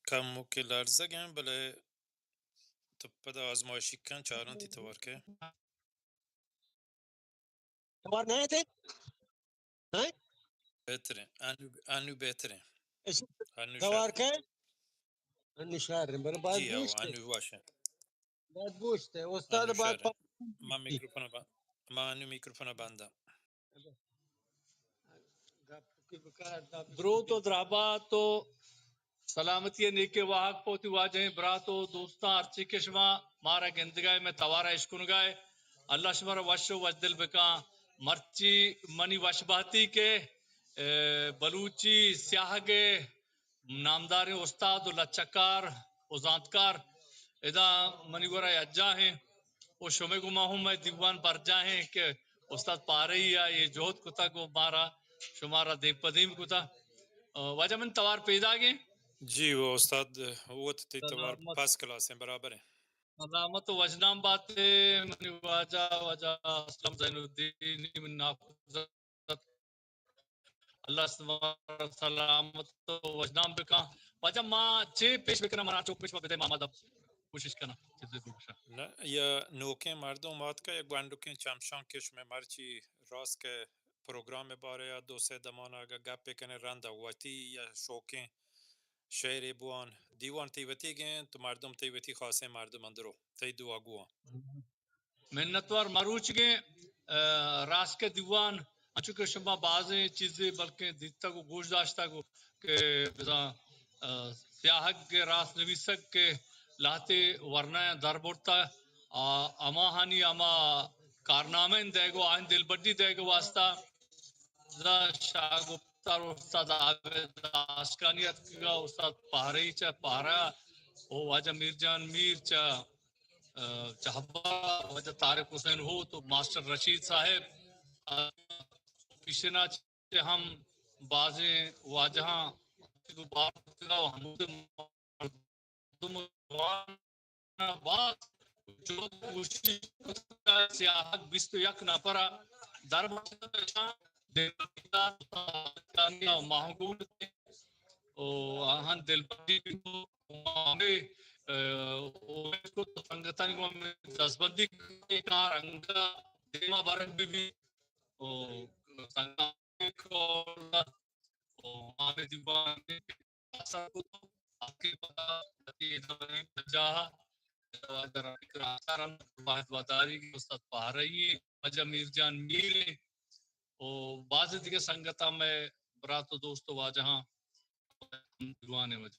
کموکے لرزگ ایں، بلے تو پدا آزمائشی کن، چاراں تئی توار کئے۔ توار نہ ایں تئی؟ ہاں؟ بہتریں، انو، انو بہتریں۔ اش انو توار شر۔ کئے؟ انو شر، بر بعد جی ہاں، گوشت۔ انو وش۔ بعد گوشت۔ استاد انو بعد شر۔ پا-، ما میکروفون بند، ما انو میکروفون بندم۔ دروت و درہبات و سلامتی ء نیکیں واہگ پہ وتی واجہیں برات و دوستاں، ہرچی کہ شما مارا گندگائے، مئے توارا اشکنگائے، اللہ شمارا وش و وشدل بکاں۔ مرچی منی وشبہتی کہ، اے، بلوچی سیاہگ ء نامداریں استاد و لچہ کار و زانتکار ادا منی گورا یکجاہ ایں و شمئے گوما ہم مئے دیوان برجاہ ایں کہ استاد پارئی ء اے جہد کتگ و مارا شمارا دیم پہ دیم کتگ۔ آ، واجہ من توار پیداگ ایں۔ جی، وہ استاد، وہ تئی توار سلامت۔ فرسٹ کلاس ایں، برابر ایں۔ سلامت و وشنام بات ئے منی واجہ، واجہ اسلم زین الدین، منی ناکوزات۔ اللہ شمارا سلامت و وشنام بکاں۔ واجہ ما چے پیش بکناں، منا چوک پیش ما بدے، ما آمادہ کوشش کناں چیزے بگوشاں۔ نہ، یا نوکیں مردم آتکہ، یا گونڈکیں چمشاں کہ شمئے مرچی راست کہ پروگرام بارے ء دو سے دمان ء اگہ گپے کنے رند ء وتی یا شوکیں شعرے بوان، دیوان تئی وتیگیں تو مردم تئی وتی خاصیں مردم اندرو تئی دعا گواں۔ منتوار مروچگیں، ء، راسکہ دیوان، انچو کہ شما بازیں چیزے بلکیں دیتگ و گوش داشتگ و کہ بزاں، ء، سیاہگ ء راست نویسگ کہ لہتے ورنایاں در برتہ، آ، ہماہانی ہما کارنامہ دئیگ و آہن دلبڈی دئیگ واسطہ شاہ گپتار، استاد عابد آشکانی اتکگا، استاد پہرئی چہ پہرا و واجہ میر جان میر چہ، ء، چہبا، واجہ طارق حسین ہوت و ماسٹر رشید صاحب، ء، پیشنا چہ ہم بازیں واجہاں بار کتگا و ہمود مردم جوان باز جہد کوشش کتگ، سیاہگ بیست و یک نفر ء در برتگ، اشاں دلبندی دات، ماہگول و آہاں دلبندی بیت و ہمے، ء، امید کت سنگتانی گوں ہمے دزبندی کار انگا دیما برگ بہ بیت و سنگتانی کار و ہمے دیوان اثر کت، آ کہ پدا وتی ادارہ جاہ ء واجہ رفیق راہدار انت، واحد وداریگ، استاد پہرئی، واجہ میر جان میر و بازیں دگہ سنگتاں، مئے برات و دوست و واجہاں دیوان ء واجہ۔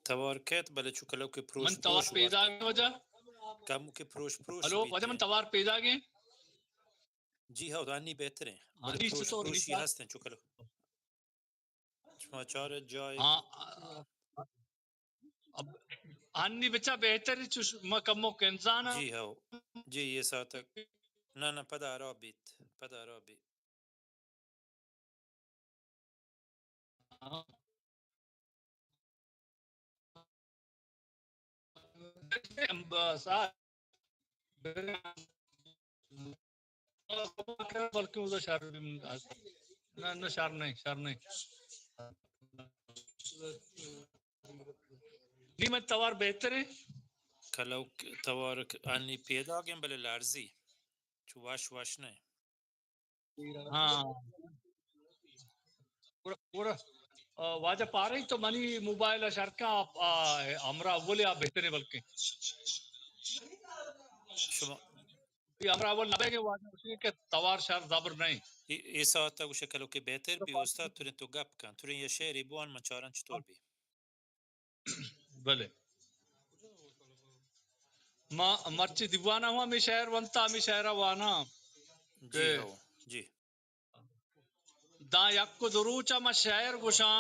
توار کیت، بلے چو کلو کہ پروش من توار پروش وارت۔ پیداگ واجہ۔ کمو کہ پروش پروش ہلو، بیت واجہ من ایں۔ توار پیداگ ایں۔ جی ہو، دانی بہتر ایں۔ ہاں، بلے جی، پروش چطور پروشی نشا؟ ہست ایں، چو کلو۔ شما چار جای۔ ہاں، اب ہنی بچا بہتر ایں، چو ش-، ما کمو کنزانا۔ جی ہو۔ جی، یہ ساعت تک۔ نہ، نہ، پدا را بیت، پدا را بیت۔ بلکہ اودا شر بھی من-، نہ، نہ، شر نہیں، شر نہیں۔ نی من توار بہتر ایں۔ کلو توار انی پیداگ ایں، بلے لرزی۔ چو وش وش نہ۔ ہاں۔ گڑا، گڑا، آ، واجہ پارئی تو منی موبائل ء شرکاں، آ، آ، ہمراہ اول ء آ بہتریں بلکیں۔ شما اے ہمراہ اول نہ بیگ ء واجہ گوشگ کہ توار شر زبر نہ ایں۔ اے، اے ساعت ء گوشے کلو کہ بہتر بی استاد، تریں تو گپ کن، تریں یہ شعری بوان من چارن چطور بی۔ بلے۔ ما مرچی دیوان ء ہم ہمے شاعر ونتا، ہمے شاعر ء واناں۔ جی کہ ہو، جی۔ داں یک و دو روچ ء ما شاعر گوشاں،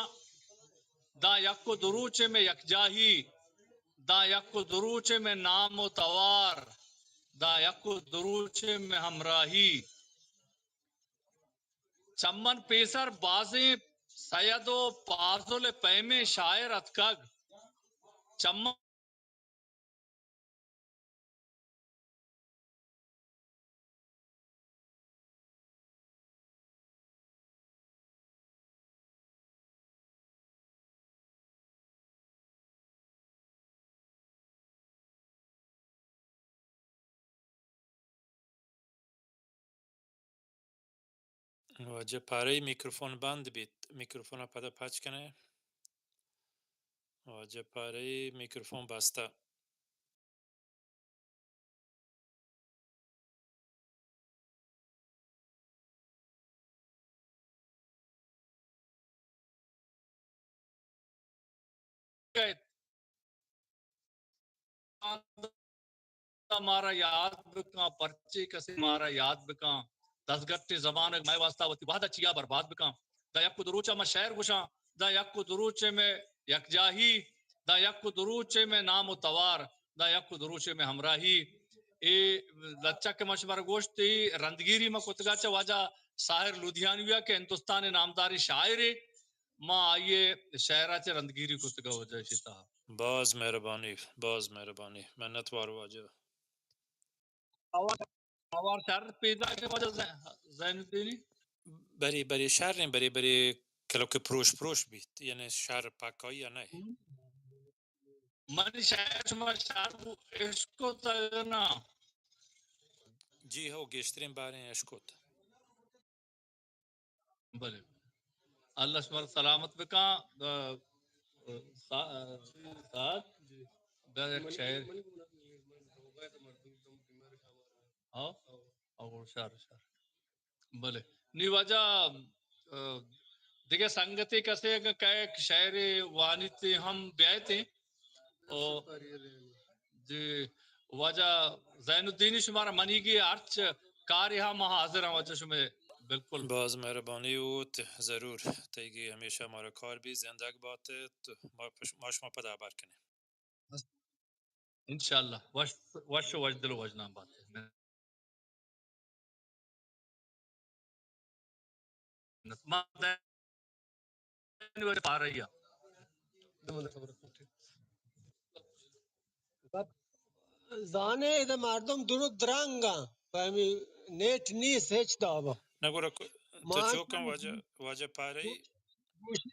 داں یک و دو روچ ء مئے یکجاہی، داں یک و دو روچ ء مئے نام و توار، داں یک و دو روچ ء مئے ہمراہی۔ چہ من پیسر بازیں سید و پازل ء پیمیں شاعر اتکگ۔ چہ من واجہ پارئی میکروفون بند بیت، میکروفون ءَ پدا پچ کنے۔ واجہ پارئی میکروفون بستہ۔ کئیت۔ مارا یاد بکاں، پرچے کسے مارا یاد بکاں۔ دزگٹیں زمانگ مئے واسطہ وتی وہد ءَ چیا برباد بکاں۔ داں یک و دو روچ ءَ ما شعر گوشاں، داں یک و دو روچ ءَ مئے یکجاہی، داں یک و دو روچ ءَ مئے نام و توار، داں یک و دو روچ ءَ مئے ہمراہی۔ اے لچہ کہ ما شمارا گوشت، اے رندگیری ما کتگا چہ واجہ ساحر لدھیانوی ءَ کہ ہندوستان ءِ نامداریں شاعرے۔ ما آئی ءِ شعر ءَ چہ رندگیری کتگ ءَ واجہ ایشی تہا۔ باز مہربانی، باز مہربانی، منت وار واجہ۔ آوار، آوار شر پیداک ءَ واجہ زین، زین الدینی؟ بری، بری شر ایں، بری، بری کلو کہ پروش پروش بیت، یعنی شر پکائی ءَ نہ۔ منی شعر شما شر اشکتگ نہ؟ جی ہو، گیشتریں باریں اشکت۔ بلے۔ اللہ شمارا سلامت بکاں۔ آ، آ، سا-، آ، سعد، بیا یک شعر۔ ہاں؟ او، شر، شر۔ بلے۔ نی واجہ، آ، دگہ سنگتے کسے اگاں کئیت شعرے وانیت ہم بیایت۔ او، جی، واجہ زین الدینی شمارا منیگی ہرچ کارے ہاں ما حاضر ہاں واجہ شمے، بالکل۔ باز مہربانی ہوت، ضرور۔ تئیگی ہمیشہ مارا کار بی، زندگ بات تو ما پش-، ما شما پدا ہبر کنیں۔ انشاءاللہ، وش، وش و وشدل و وشنام بات۔ ما دائم پاریا۔ زانے ادا مردم درو درانگا، پہمی نیٹ نیست ہچ دابا۔ نہ گڑا کو-، تو ما چوکاں واجہ، واجہ پارئی، گوشی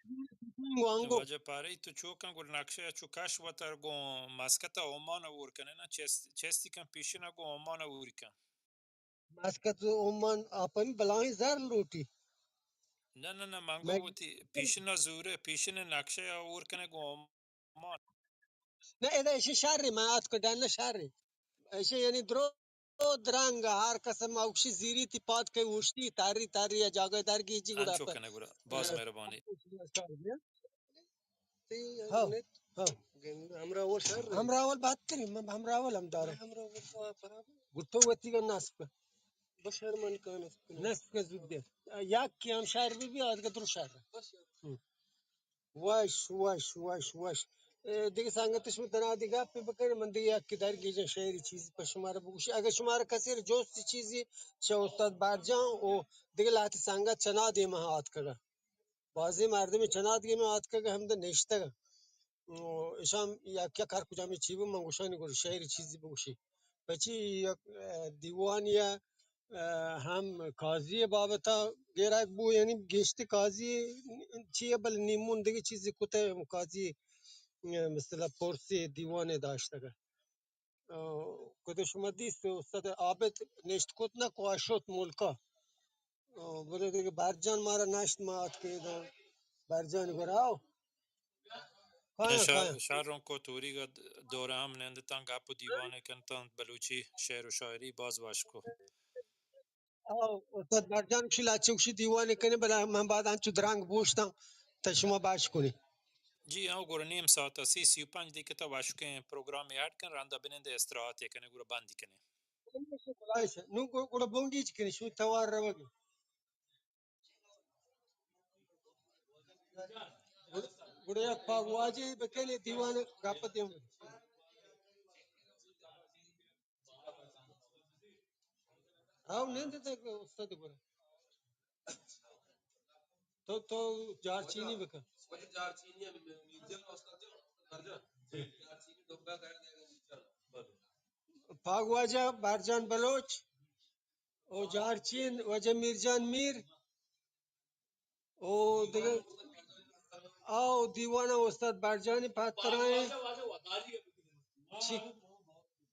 گوانگو۔ واجہ پارئی تو چوکاں گڑا نقشہ چو کش وتر گوں مسقط عمان اور کنے نا، چست-، چستی کن پیشنا گوں عمان اور کن۔ مسقط عمان آپانی بلاہیں زر لوٹی۔ نہ، نہ، نہ، من گوں وتی پیشن ءَ زورے، پیشن ءِ نقشہ ءَ اور کنے گوں عمان۔ نہ، ادا ایشی شر ایں، من آتک ڈن شر ایں۔ ایشی یعنی درو درانگ، ہر کس ما اوشی زیری تی پاد کئی اوشتی، تاری تاری یا جاگہ درگیجی گڑا انچو پہ کنے گڑا۔ باز مہربانی۔ ہاں، ہاں۔ ہمراہ اول شر۔ ہمراہ اول بہترین، من ہمراہ اول ہم دارم۔ ہمراہ اول تو آپ برابر۔ گٹو وتی کا نصف۔ بس شر من کا نصف۔ نصف کا زود دے۔ یک کہ ہم شر بھی بھی آدگہ درو شر۔ بس شر۔ ہم۔ وش، وش، وش، وش۔ اے، دگہ سنگت شما تنا دگہ گپ بکن، من دگہ یک درگیجاں شعری چیزی پہ شمارا بگوشی۔ اگہ شمارا کسی را جستی چیزی چہ استاد برجان و دگہ لہتی سنگت چنا دیما آتکگا۔ بازیں مردمے چنات گیمے آتکگ ہمدا نشتگ۔ او، اشان یک یک ہر کجامی چی بو، من گوشانی گڑا شعر چیزی بگوشی۔ پچی یک، اه، دیوانی ء، اه، ہم قاضی بابتا گیراک بو، یعنی گیشتی قاضی چی بل نیمون دگہ چیزی کتے قاضی، اه، مثلا پرسی دیوانے داشتگ۔ او، کدی شما دیست استاد عابد نشت کت نہ کو شت ملکا۔ او، بلے دگہ برجان مارا نشت ما آتکے داں برجان گورا۔ او۔ کایا، شہر، کایا۔ شہر رون کو توری گا دورہ ہم نندتاں گپ و دیوانے کنتاں بلوچی شعر و شاعری باز وش کو۔ او، استاد برجان گوشی لچہ گوشی دیوانے کنے، بلے من بعد انچو درانگ بوشتاں، تا شما باش کنی۔ جی، او گڑا نیم ساعت ء سی، سی و پنچ دقیقہ تا وشکیں پروگرام ایڈ کن، رندا بنندے استراحت کنیں، گڑا بندی کنیں۔ نو گڑا بنگیج کنیں، شو توار روگی۔ گڑا یک پاگ واجہ بکنے دیوان گپ دیم۔ ہاو نند تک استاد گورا۔ تو، تو جارچینی بکن۔ پاگ واجہ برجان بلوچ۔ او جارچین واجہ میرجان میر۔ او دگہ، او دیوان ء استاد برجانی پاترائیں۔ چی،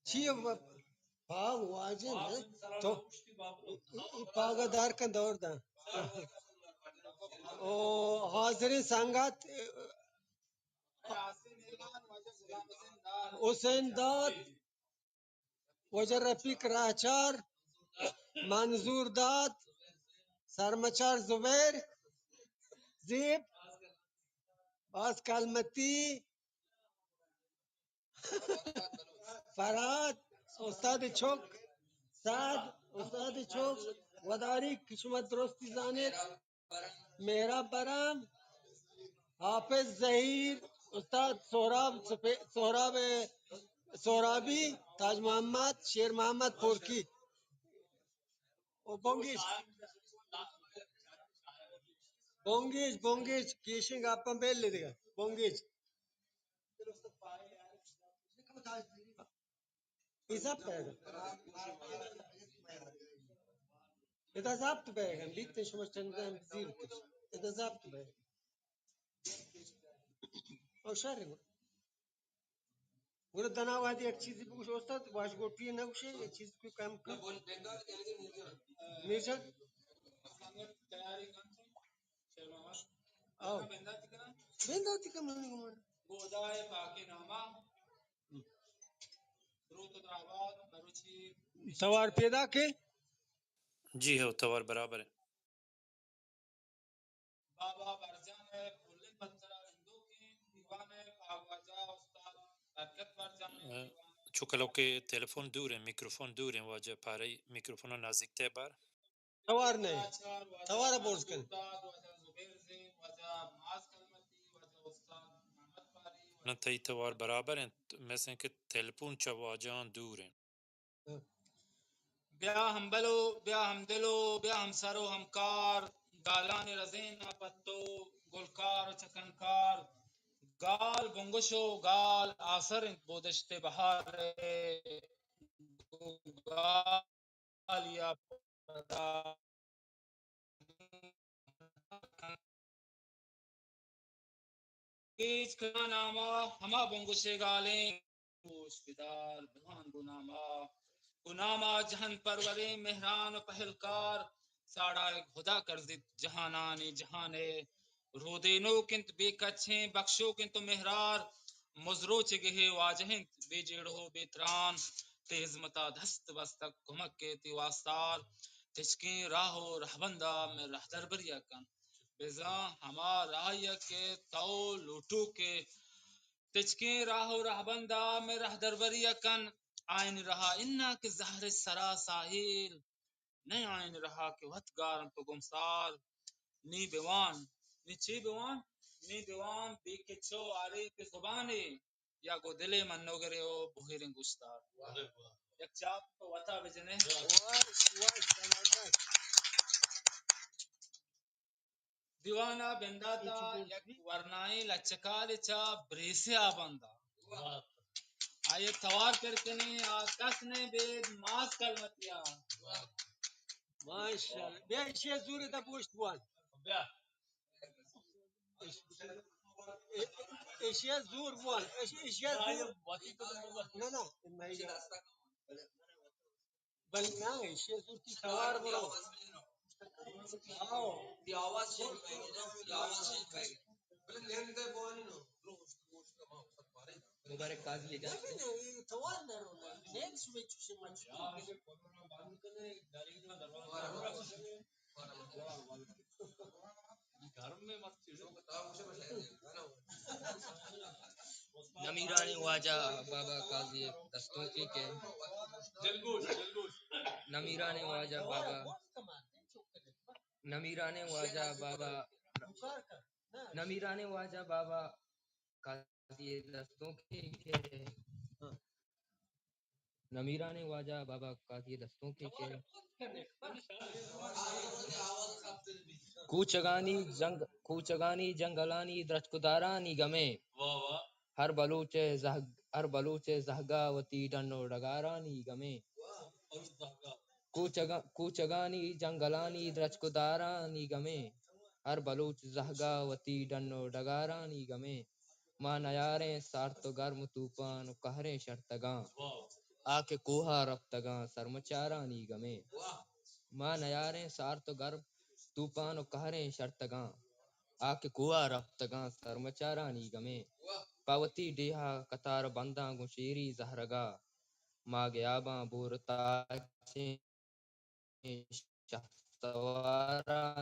چی ء و-، پاگ واجہ نہ؟ تو ای، ای پاگ ء دار کن دور داں۔ او حاضریں سنگت، حسین داد، واجہ رفیق راہچار، منظور داد، سرمچار زبیر، زیب، باز کلمتی، فرہاد، استاد چک، سعد، استاد چک، وداری کہ شما درستی زانیت، مہراب برام، حافظ زہیر، استاد سہراب سپے-، سہراب، سہرابی، تاج محمد، شیر محمد پورکی۔ او بنگیج، بنگیج، بنگیج، گیشیں گپاں بیل دگہ، بنگیج۔ اے ضبط بئیگ ءَ۔ ادا ضبط بئیگ ءَ۔ بیت شما چند ہم زیر کش۔ ادا ضبط بئیگ ءَ۔ او شر۔ گڑا دنا وہدی یک چیزی بگوش استاد، واش گوٹی نہ گوشے، یک چیز کوئی کم کن۔ میر جان۔ او۔ بنداتی کا منی گمان۔ گودائے پاک نامہ۔ درود و دعوات مروچی۔ توار پیدا کے؟ جی ہو، توار برابر ہے۔ بابا برجان ءِ پلیں پتر ءَ نندوکیں دیوان ءِ پاگواجہ استاد برکت برجان ءِ، اہ، دیوان۔ چکلو کہ ٹیلیفون دور ہیں، میکروفون دور ہیں، واجہ پارئی میکروفون نزدیک تے بار۔ توار نہیں، توار برز کن۔ واجہ زبیر زی، واجہ ماز کلمتی، واجہ استاد محمد پاری، نہ تئی توار برابر ہیں، مثل کہ ٹیلیفون چہ واجہاں دور ہیں۔ بیا ہمبل و بیا ہمدل و بیا ہمسر و ہمکار، گالانی رزین ءَ پہ تو گلکار و چکنکار، گال بنگش و گال آسر انت بودشت بہار ءِ، گالی ءَ پدا کیچ کناں ناما ہما بنگشے گالیں، گوش بدار بوان گوں ناما، گوں ناما جہان پروریں مہران و پہلکار، ساڑا ہدا کرزیت جہانانی جہانے، رودینوک انت بے کچیں بخشوک انت و مہرار، مزروچ گہے واجہ انت بے جیڑہ و بے تران، تئی ہزمتا دست بستگ کمک ءِ تئی واستار، تچکیں راہ و رہبندا مئے رہدربریا کن۔ بزاں ہما راہے کہ تو لوٹوک ئے، تچکیں راہ و رہبندا مئے رہدربریا کن۔ آئین رہا انا کہ زہر سرا ساحل، نئے آئین رہا کہ وت گار انت و گمسار۔ نی بوان، نی چی بوان؟ نی بوان بے کچ و آریک زبانے، یا گوں دلے منوگرے و بوہیریں گوشدار۔ واہ، واہ۔ یک چاپ تو وتا بجنے۔ واہ، واہ، زبردست۔ دیوان ءَ بندات ءَ یک ورنائیں لچکارے چہ بریسے ءَ بندا۔ واہ۔ آئی ءَ توار پر کنیں، آ کس نہ بید ماس کلمتیا۔ واہ۔ ماشاءاللہ۔ بیا ایشی ءَ زور ادا پوشت بوان۔ بیا۔ ایش-، ایشی ءَ زور بوان۔ ایش-، ایشی ءَ زور۔ نہ، نہ، بل نہ، ایشی ءَ زور تی توار برو۔ آؤ۔ تی آواز چینج بئے، تی آواز چینج بئے۔ بلے نیم دے بوانی نو۔ مبارک قاضی جان۔ نہ، نہ، اے توار نہ رو۔ نیم سوے چوشے مچ۔ نمیرانیں واجہ بابا قاضی دستونکیں کہ۔ نمیرانیں واجہ بابا، نمیرانیں واجہ بابا، نمیرانیں واجہ بابا قاضی دستونکیں کہ۔ نمیرانیں واجہ بابا قاضی دستونکیں کہ۔ کوچگانی جنگ، کوچگانی جنگلانی درچک و دارانی گمیں۔ واہ، واہ۔ ہر بلوچ ءِ زہگ، ہر بلوچ ءِ زہگا وتی ڈن و ڈگارانی گمیں۔ واہ، بلوچ زہگا۔ کوچگا-، کوچگانی جنگلانی درچک و دارانی گمیں۔ ہر بلوچ زہگا وتی ڈن و ڈگارانی گمیں۔ ما نیاریں سارت و گرم و توپان و قہریں شرتگاں۔ واہ۔ آ کہ کوہا رپتگاں سرمچارانی گمیں۔ واہ۔ ما نیاریں سارت و گرم، توپان و قہریں شرتگاں، آ کہ کوہ ءَ رپتگاں سرمچارانی گمیں۔ پہ وتی ڈیہہ ءَ قطار بنداں گوں شیری زہرگ ءَ، ما گیاباں بور تاچیں شہسواراں،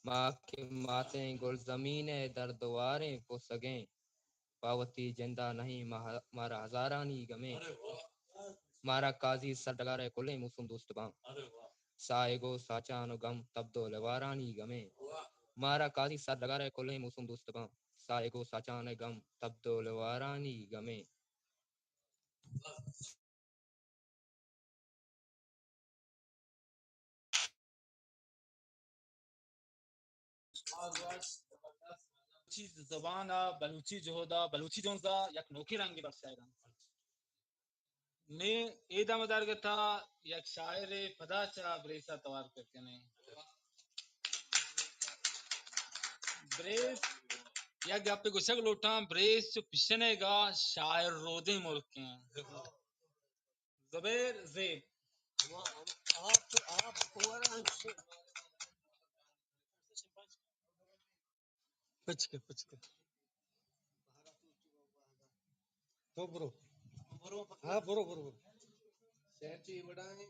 ما کہ ماتیں گلزمین ءِ دردواریں پسگیں۔ پہ وتی جند ءَ نہ ایں ما-، مارا ہزارانی گمیں۔ مارا قاضی سرڈگار ءِ کلیں موسم دوست باں، ساہگ و ساچان و گم تبد و لوارانی گمیں۔ مارا قاضی سرڈگار ءِ کلیں موسم دوست باں، ساہگ و ساچان ءِ گم تبد و لوارانی گمیں۔ بلوچی زبان ءَ، بلوچی جہد ءَ، بلوچی جنز ءَ یک نوکیں رنگے بخشائیگ ءَ انت۔ نی اے دم درگت ءَ یک شاعرے پدا چہ بریس ءَ توار پر کنیں۔ بریس یک گپے گوشگ لوٹاں، بریس چو پشنیگ ءَ شاعر رودیں ملکیں۔ زبیر زیب۔ آپ، آپ اوور انت۔ پچ کے، پچ کے۔ تو برو۔ ہاں، برو، برو، برو۔ شہر چی وڑائیں؟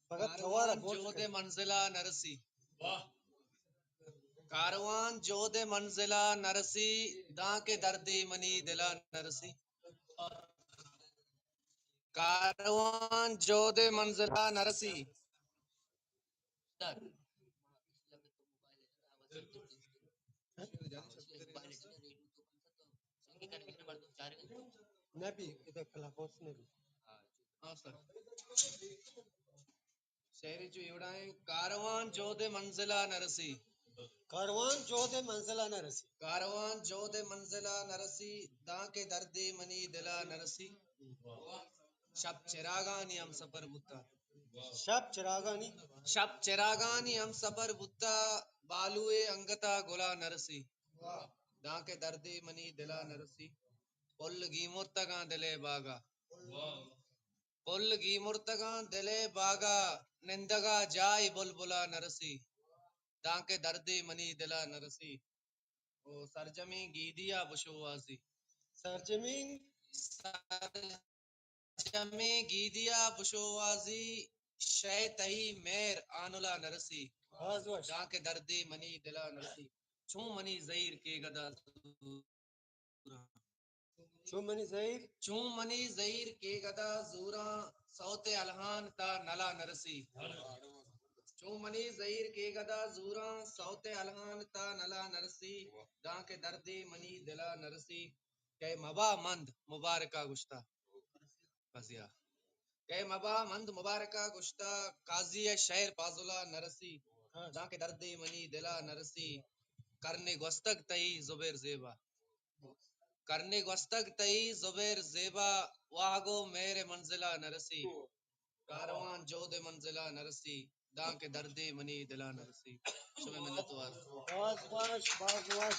فقط کاروان توارا گوش جہد کر۔ منزلا نرسی۔ کاروان جہد منزلا نرسی، داں کہ دردی منی دلا نرسی۔ کاروان جہد منزلا نرسی۔ نبی، ادا کلاب ہاؤس نبی۔ ہاں سر۔ شعرے چو ایوڑائیں، کاروان جہد منزلا نرسی۔ کاروان جہد منزلا نرسی۔ کاروان جہد منزلا نرسی، داں کہ دردی منی دلا نرسی۔ شپ چراگانی ہمسفر بوتا۔ شپ چراگانی؟ شپ چراگانی ہمسفر بوتا، بالوئے انگتا گلا نرسی۔ داں کہ دردی منی دلا نرسی۔ پل گیمرتگاں دلے باگا۔ پل گیمرتگاں دلے باگا، نندگا جائی بلبلا نرسی۔ داں کہ دردی منی دلا نرسی۔ او سرجمیں گیدیا بشوازی۔ سرجمیں؟ سرجمیں گیدیا بشوازی، شے تئی مہر آنلا نرسی۔ باز وش۔ داں کہ دردی منی دلا نرسی۔ چون منی زہیر کیگدا زوراں۔ چون منی زہیر؟ چون منی زہیر کیگدا زوراں، سوت الہان تا نلا نرسی۔ چون منی زہیر کیگدا زوراں، سوت الہان تا نلا نرسی، داں کہ دردی منی دلا نرسی۔ کئے مبا مند مبارکا گوشتا۔ قاضیا۔ کئے مبا مند مبارکا گوشتا، قاضی ءِ شعر پازلا نرسی۔ ہاں۔ داں کہ دردی منی دلا نرسی۔ کرنے گوستگ تئی زبیر زیبا۔ کرنے گوستگ تئی زبیر زیبا، واہگو مہر منزلا نرسی۔ کاروان جہد منزلا نرسی، داں کہ دردی منی دلا نرسی۔ شمئے منتوار۔ باز وش، باز وش۔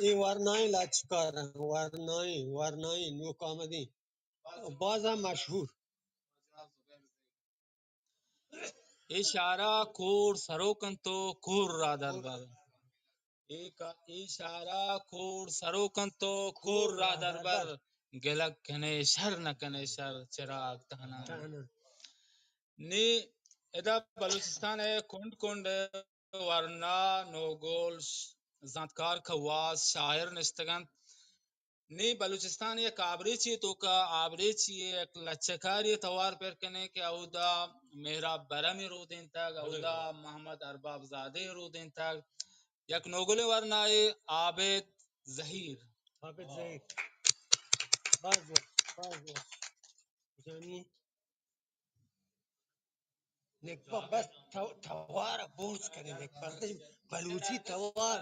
اے ورنائیں لاچکار، ورنائیں، ورنائیں نوک آمدیں۔ بازا مشہور۔ اے شارا کور سروک انت و کور را دربر۔ اے کا-، اے شارا کور سروک انت و کور را دربر۔ گلگ کنے شر نہ کنے شر، چراگ تہنا۔ تہنا۔ نی ادا بلوچستان ءِ کنڈ کنڈ ورنا، نوگل، ش-، زانتکار، کواس، شاعر نشتگ انت۔ نی بلوچستان ءِ یک آبریچے توکا آبریچے ءِ یک لچہ کارے ءِ توار پر کنیں کہ اودا مہراب برہمے رودینتگ، اودا محمد ارباب زادہ رودینتگ، یک نوگلیں ورنائے عابد زہیر۔ عابد زہیر۔ باز وش، باز وش۔ جانی۔ نکبہ بس تو-، توار بوز کنے نکبہ۔ بلوچی توار۔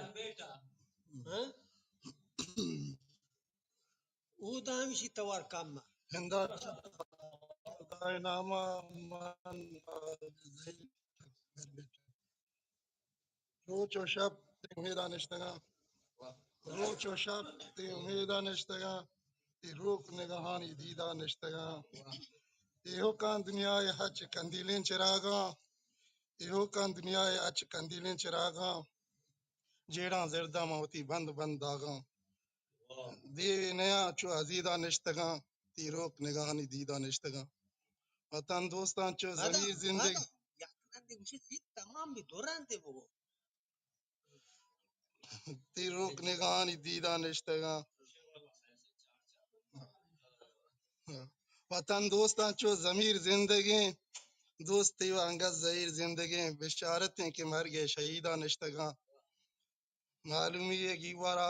ہاں؟ او دامیشی توار کم۔ ہندا خدائے ناما من روچ و شپ تئی امیدا نشتگاں۔ روچ و شپ تئی امیدا نشتگاں۔ تئی روک نگہانی دیدا نشتگاں۔ ایوکاں دنیا ءِ ہچ کندیلیں چراگاں، ایوکاں دنیا ءِ ہچ کندیلیں چراگاں، جیڑاں زرداں من وتی بند بند داگاں۔ دیوے نیاں چو ازیداں نشتگاں، تیروک نگاہانی دیداں نشتگاں۔ وطن دوستاں چو ضمیر زندگ۔ یک رندے گوشی زیت تمام بی، دو رندے بگو۔ تیروک نگاہانی دیداں نشتگاں۔ وطن دوستاں چو ضمیر زندگیں، دوستی و انگت زہیر زندگیں، بشارتیں کہ مرگ ءِ شہیداں نشتگاں۔ معلومی ءِ گیوارا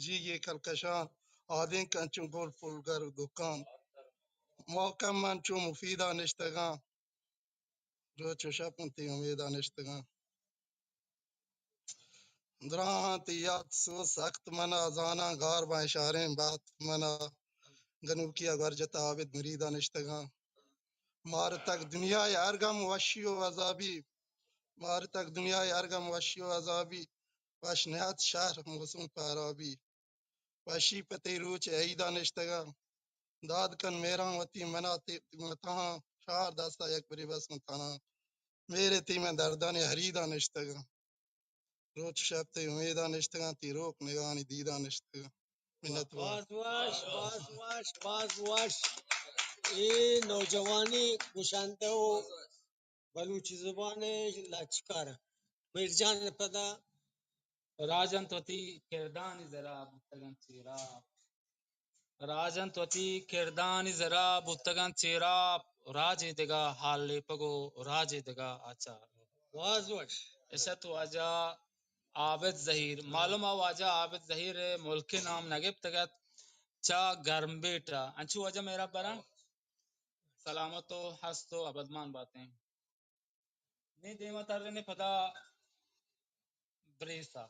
جیگے کلکشاں، آدینک انچو گل پلگر و دکان۔ محکم من چو مفیداں نشتگاں، روچ و شپ انتی امیداں نشتگاں۔ دراہاں تئی یات سوز سخت منا، زاناں گار باں اشاریں بحت منا۔ گنوکی ءَ گور جتا عابد مریداں نشتگاں۔ مارتگ دنیا ءِ ہر گم وشی و عذابی، مارتگ دنیا ءِ ہر گم وشی و عذابی، وش نیات شہر موسم پہرابی۔ وشی پہ تئی روچ ءِ عیداں نشتگاں۔ داد کن مہراں وتی منا تی متہاں، شہر داستا یک بری بس من تہنا۔ مہر ءِ تئی من دردانی ہریداں نشتگاں۔ روچ شپ تئی امیداں نشتگاں، تئی روک نگاہانی دیداں نشتگاں۔ منت وار۔ باز وش، باز وش، باز وش۔ اے نوجوانی گشندہ و بلوچی زبان ءِ لچکر۔ میر جان پدا۔ راج انت وتی کردانی زرا بوتگنت چیرا۔ راج انت وتی کردانی زرا بوتگنت چیرا۔ راجے دگہ حال لیپگ و راجے دگہ آچار۔ باز وش۔ اشت واجہ عابد زہیر۔ معلوم ءَ واجہ عابد زہیر ءِ ملک ءِ نام نہ گپتگ ات۔ چا گرمبیٹ ءَ۔ انچو واجہ مہراب براں۔ سلامت و ہست و ابدمان باتیں۔ نی دیما ترنے پدا بریسا۔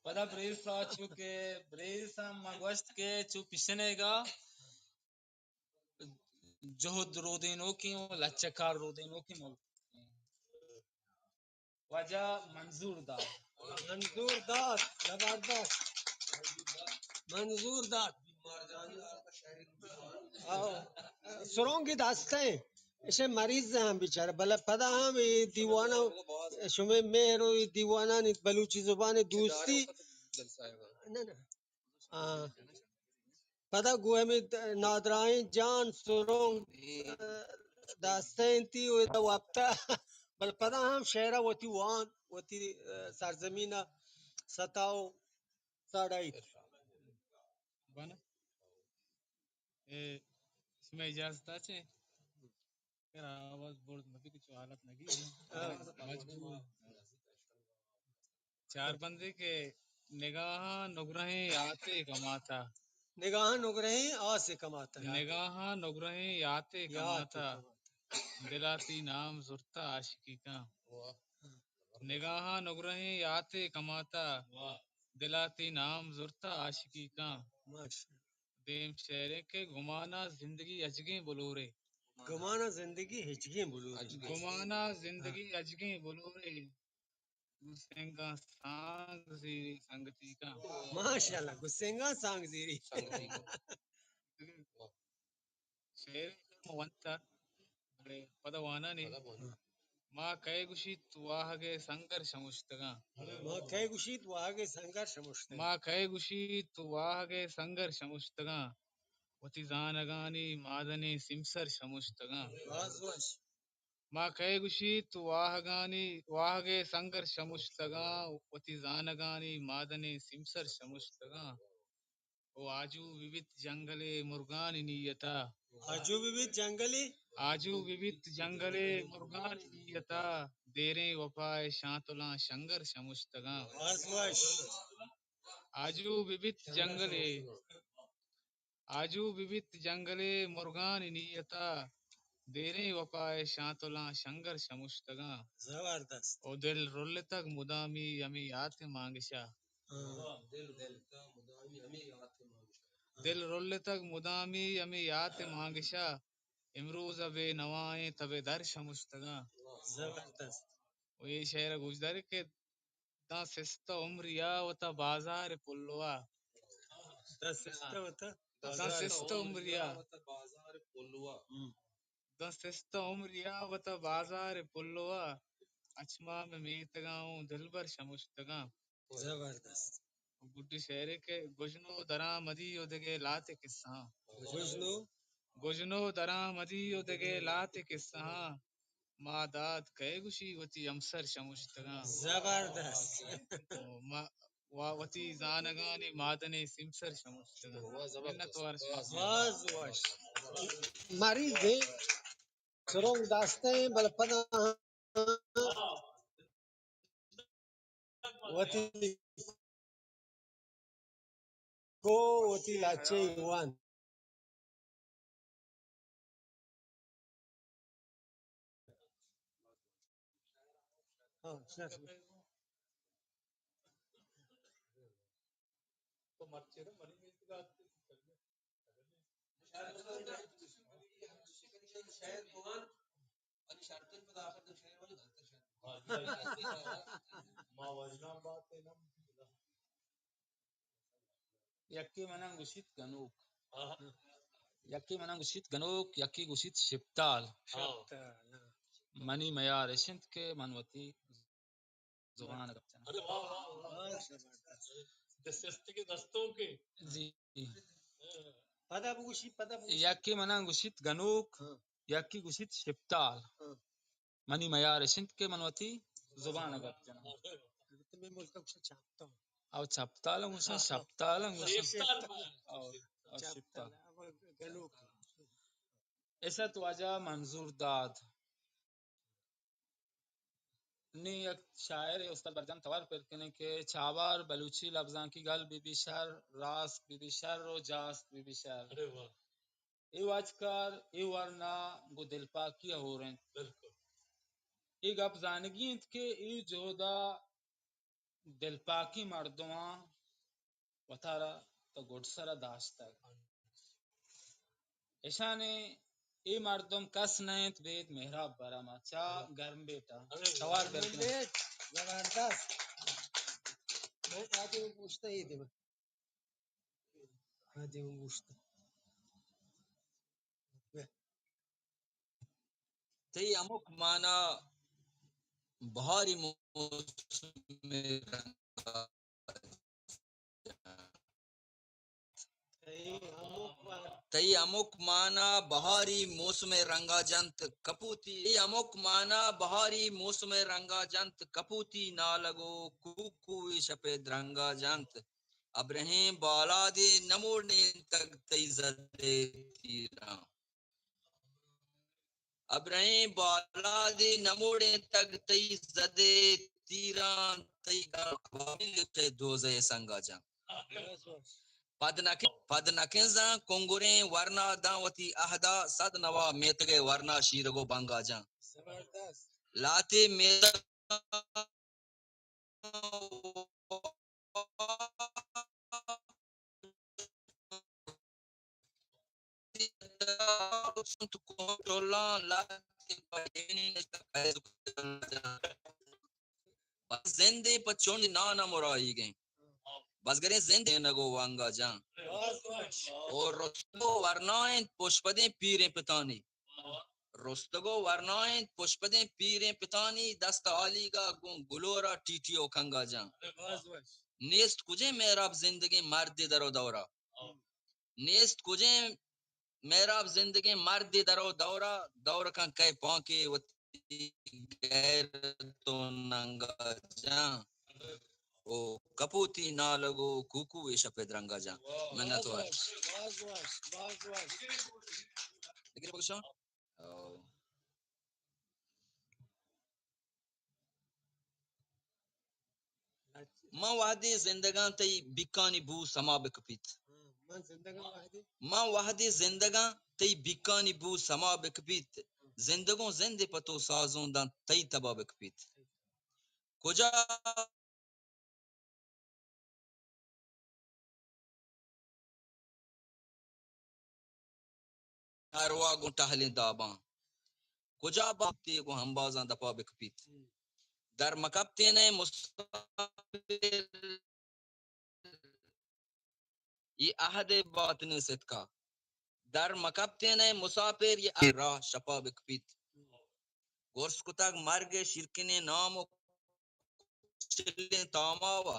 پدا بریسا، چونکہ بریسا ما گوشت کہ چو پیشنے گا جہد رودینوکیں و لچہ کار رودینوکیں ملک۔ واجہ منظور داد۔ منظور داد، زبردست۔ منظور داد۔ آؤ۔ سرونگی دستے۔ اسے مریض ہم بیچارہ، بلے پدا ہم اے دیوانا، شمے مہر و اے دیوانانی بلوچی زبان دوستی۔ نہ، نہ۔ آ، پدا گوں ہمے نادراہیں جان سرونگ دستہ انتی و ادا وپتہ، بل پدا ہم شعرا وتی وان، وتی، آ، سرزمینا ستا و ساڑائیت۔ بنا۔ اے، شمئے اجازت اچے؟ اگر آواز برز مبی کہ چو حالت نگی۔ ہاں۔ مجبور۔ چار بندے کہ نگاہاں نگرہیں آتے کماتا۔ نگاہاں نگرہیں آسے کماتا۔ نگاہاں نگرہیں آتے یاتے کماتا۔ کماتا۔ دلا تی نام زرتا عاشقی کاں۔ واہ۔ نگاہاں نگرہیں آتے کماتا۔ واہ۔ دلا تی نام زرتا عاشقی کاں۔ ماشاءاللہ۔ دیم شعریں کہ گمانا زندگی اجگیں بلورے۔ گمانا زندگی ہچگیں بلورے۔ گمانا زندگی اجگیں بلورے۔ گوں سنگاں سانگ زیری سنگتی کاں۔ ماشاءاللہ، گوں سنگاں سانگ زیری۔ سنگتی کاں۔ شعر ونتا، بلے پدا وانانی۔ پدا وانانی۔ ما کئے گوشیت واہگ ءِ سنگر شمشتگاں۔ ما کئے گوشیت واہگ ءِ سنگر شمشتگاں۔ ما کئے گوشیت واہگ ءِ سنگر شمشتگاں۔ وتی زانگانی مادنیں سیمسر شمشتگاں۔ باز وش۔ ما کئے گوشیت واہگانی، واہگ ءِ سنگر شمشتگاں، وتی زانگانی مادنیں سیمسر شمشتگاں۔ او آجو ببیت جنگل ءِ مرگانی نیتا۔ آجو ببیت جنگل ءِ؟ آجو ببیت جنگل ءِ مرگانی نیتا۔ دیریں وپا ءِ شانتلاں شنگر شمشتگاں۔ باز وش۔ آجو ببیت جنگل ءِ۔ آجو ببیت جنگل ءِ مرگانی نیتا۔ دیریں وپا ءِ شانتلاں شنگر شمشتگاں۔ زبردست۔ او دل رلتگ مدامی ہمے یات ءِ مانگشا۔ ہاں۔ دل رلتگ مدامی ہمے یات ءِ مانگشا۔ دل رلتگ مدامی ہمے یات ءِ مانگشا۔ امروز ءَ بے نوائیں تب ءِ در شمشتگاں۔ زبردست۔ و اے شعر ءَ گوشدار کہ داں سستہ عمریا وتا بازار ءِ پلوا۔ داں سستہ وتا داں بازار ءِ سستہ عمریا۔ پلوا۔ داں سستہ عمریا وتا بازار پلوا، اچما میں میتگاں اوں دلبر شمشتگاں۔ زبردست۔ گڈی شعرے کہ گژنو درآمدی و دگہ لاتے قصہاں۔ گژنو؟ گژنو درآمدی و دگہ لاتے قصہاں۔ ما داد کئے گوشی وتی ہمسر شمشتگاں۔ زبردست۔ ما وا وتی زانگانی مادنے سیمسر شمشتگاں۔ واہ، زبردست۔ منت وار شما۔ باز وش۔ مریض سرونگ داشتیں، بل پدا وتی کو وتی لاچے وان۔ ہاں، شر۔ تو مرچی نا منی میتگ ءَ اتکے۔ شاعر بوان، ولی شرطن پدا آخر تو شعر ولی غلط شعر۔ ما وزنان بات ہے نا۔ یکے منان گوشیت گنوک۔ ہاں۔ یکے منان گوشیت گنوک، یکے گوشیت شپتال۔ شپتال، ہاں۔ منی میار اش انت کہ من وتی زبان ءَ گپ جناں۔ ارے واہ، واہ، واہ۔ دسترسی کے دستوں کے۔ جی۔ پدا بگوشی، پدا بگوشی۔ یکے منان گوشیت گنوک، ہاں۔ یکے گوشیت شپتال۔ ہاں۔ منی میار اش انت کہ من وتی زبان ءَ گپ جناں۔ تمہیں ملک ءَ گوشاں چپتال۔ او چپتال ہم گوشاں، ہاں۔ شپتال ہم گوشاں۔ شپتال۔ او، او چپتال۔ شپتال۔ او گنوک۔ ایش ات واجہ منظور داد۔ نی یک شاعر استاد برجان توار پر کنیں کہ چابار بلوچی لبزانکی گل بی بی شر، راست بی بی شر و جاست بی بی شر۔ ارے واہ۔ اے واجکار، اے ورنا گوں دلپاکی ءَ ہور انت۔ بالکل۔ اے گپ زانگی انت کہ اے جہدا دلپاکیں مردماں وتارا تو گڈسرا داشتگ۔ اشانی اے مردم کس نہ انت بید مہراب برما چا گرم بیٹا۔ ارے توار واہ۔ بکنیں۔ زبردست۔ میں آدھی گوشتا ہی دے۔ آدھی گوشتا۔ تئی ہمک مانا بہاری موسم رنگا جنت۔ تئی ہمک مانا بہاری موسم رنگا جنت کپوتی۔ تئی ہمک مانا بہاری موسم رنگا جنت کپوتی نالگو کوکوی شپے درنگا جنت۔ ابرہیں بالادے نموڑینتگ تئی زدے تیراں۔ ابرہیں بالادے نموڑینتگ تئی زدے تیراں، تئی گرم ابابیل تئی دوزہ سنگا جاں۔ پد نکن، پد نکنزاں کنگریں ورنا داں وتی عہدا، صد نوا میتگے ورنا شیرگو بنگا جاں۔ زبردست۔ لاتے میتگ زندے پہ چنڈ نان ءَ مرائیگیں۔ بزگریں زندے نگو وانگا جان۔ او رستگو ورنا انت پشپدیں پیریں پتانی۔ رستگو ورنا انت پشپدیں پیریں پتانی، دست آلیگا گوں گلورا ٹی ٹی او کنگا جان۔ نیست کجیں مہراب زندگیں مردے در و دورا۔ نیست کجیں مہراب زندگیں مردے در و دورا، دور کن کئے پانکے وتی غیرت و ننگا جان۔ او کپوتی نالگ و کوکو اے شپ ءِ درنگا جان۔ منت وار۔ باز وش، باز وش۔ دگرے بگشاں؟ او۔ من وہدے زندگاں تئی بیکانی بو سما بکپیت۔ من وہدے زندگاں تئی بیکانی بو سما بکپیت۔ زندگوں زندے پہ تو سازوں داں تئی تبا بکپیت۔ کجا ارواہ گوں ٹہلیں داباں، کجا بہتے گوں ہمبازاں دپا بکپیت۔ در مکپتینئے مسافر اے عہد ءِ باطنیں صدقا۔ در مکپتین ء مسافر یہ راہ شپا بکپیت۔ گرس کتگ مرگ شیرکنیں نام و کچلیں تاماوا۔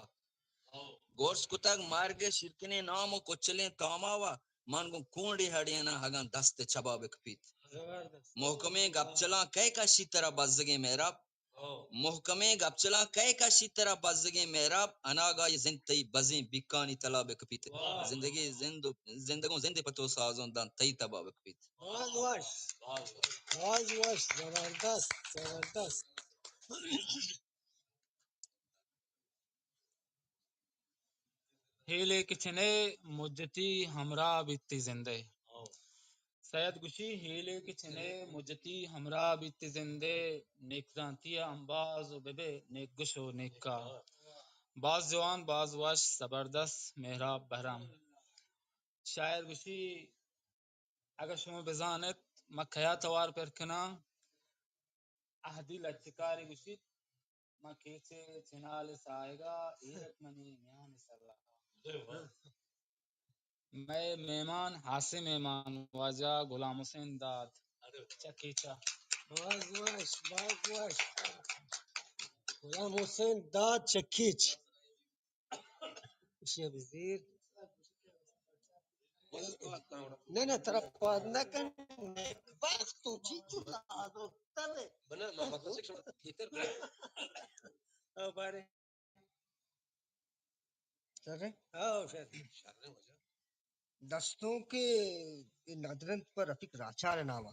گرس کتگ مرگ شیرکنیں نام و کچلیں تاماوا۔ من گوں کونڈے ہڑیناں اگاں دست چبا بکپیت۔ زبردست۔ محکمیں گپچلاں کئے کشی ترا بزگیں مہراب؟ ہو۔ محکمیں گپچلاں کئے کشی ترا بزگیں مہراب؟ اناگا یہ زند تئی بزیں بیکانی تلا بکپیت۔ واہ۔ زندگی زند و، زندگوں زندے پہ تو سازوں داں تئی تبا بکپیت۔ باز وش۔ باز وش۔ زبردست، زبردست۔ ہیلے کہ چنے مجتی ہمراہ بیتی زندے۔ سید گوشی، ہیلے کہ چنے مجتی ہمراہ بیتی زندے، نیک زانتی امباز و ببے نیک گوش و نیک کار۔ باز جوان، باز وش، زبردست، مہراب بہرام۔ شاعر گوشی، اگہ شما بزانت، ما کیا توار پر کناں، اہدی لچکاری گوشیت، ما کیچے چنال ساہگا، ایرک منی میان سرا۔ مئے مہمان، ہاسیں مہمان، واجہ غلام حسین داد، چہ کیچا۔ باز وش، باز وش۔ غلام حسین داد چہ کیچ۔ ایشی ء بزیر۔ نہ، نہ، ترا پاد نہ کن۔ وقت تو چی چو لازم تبے۔ بنا، ما بس ایک شما کیتر۔ او بارے۔ شر ہے؟ او شر۔ شر ہے وجہ۔ دستونک ء ندرنت پہ رفیق راچار ء نام ء۔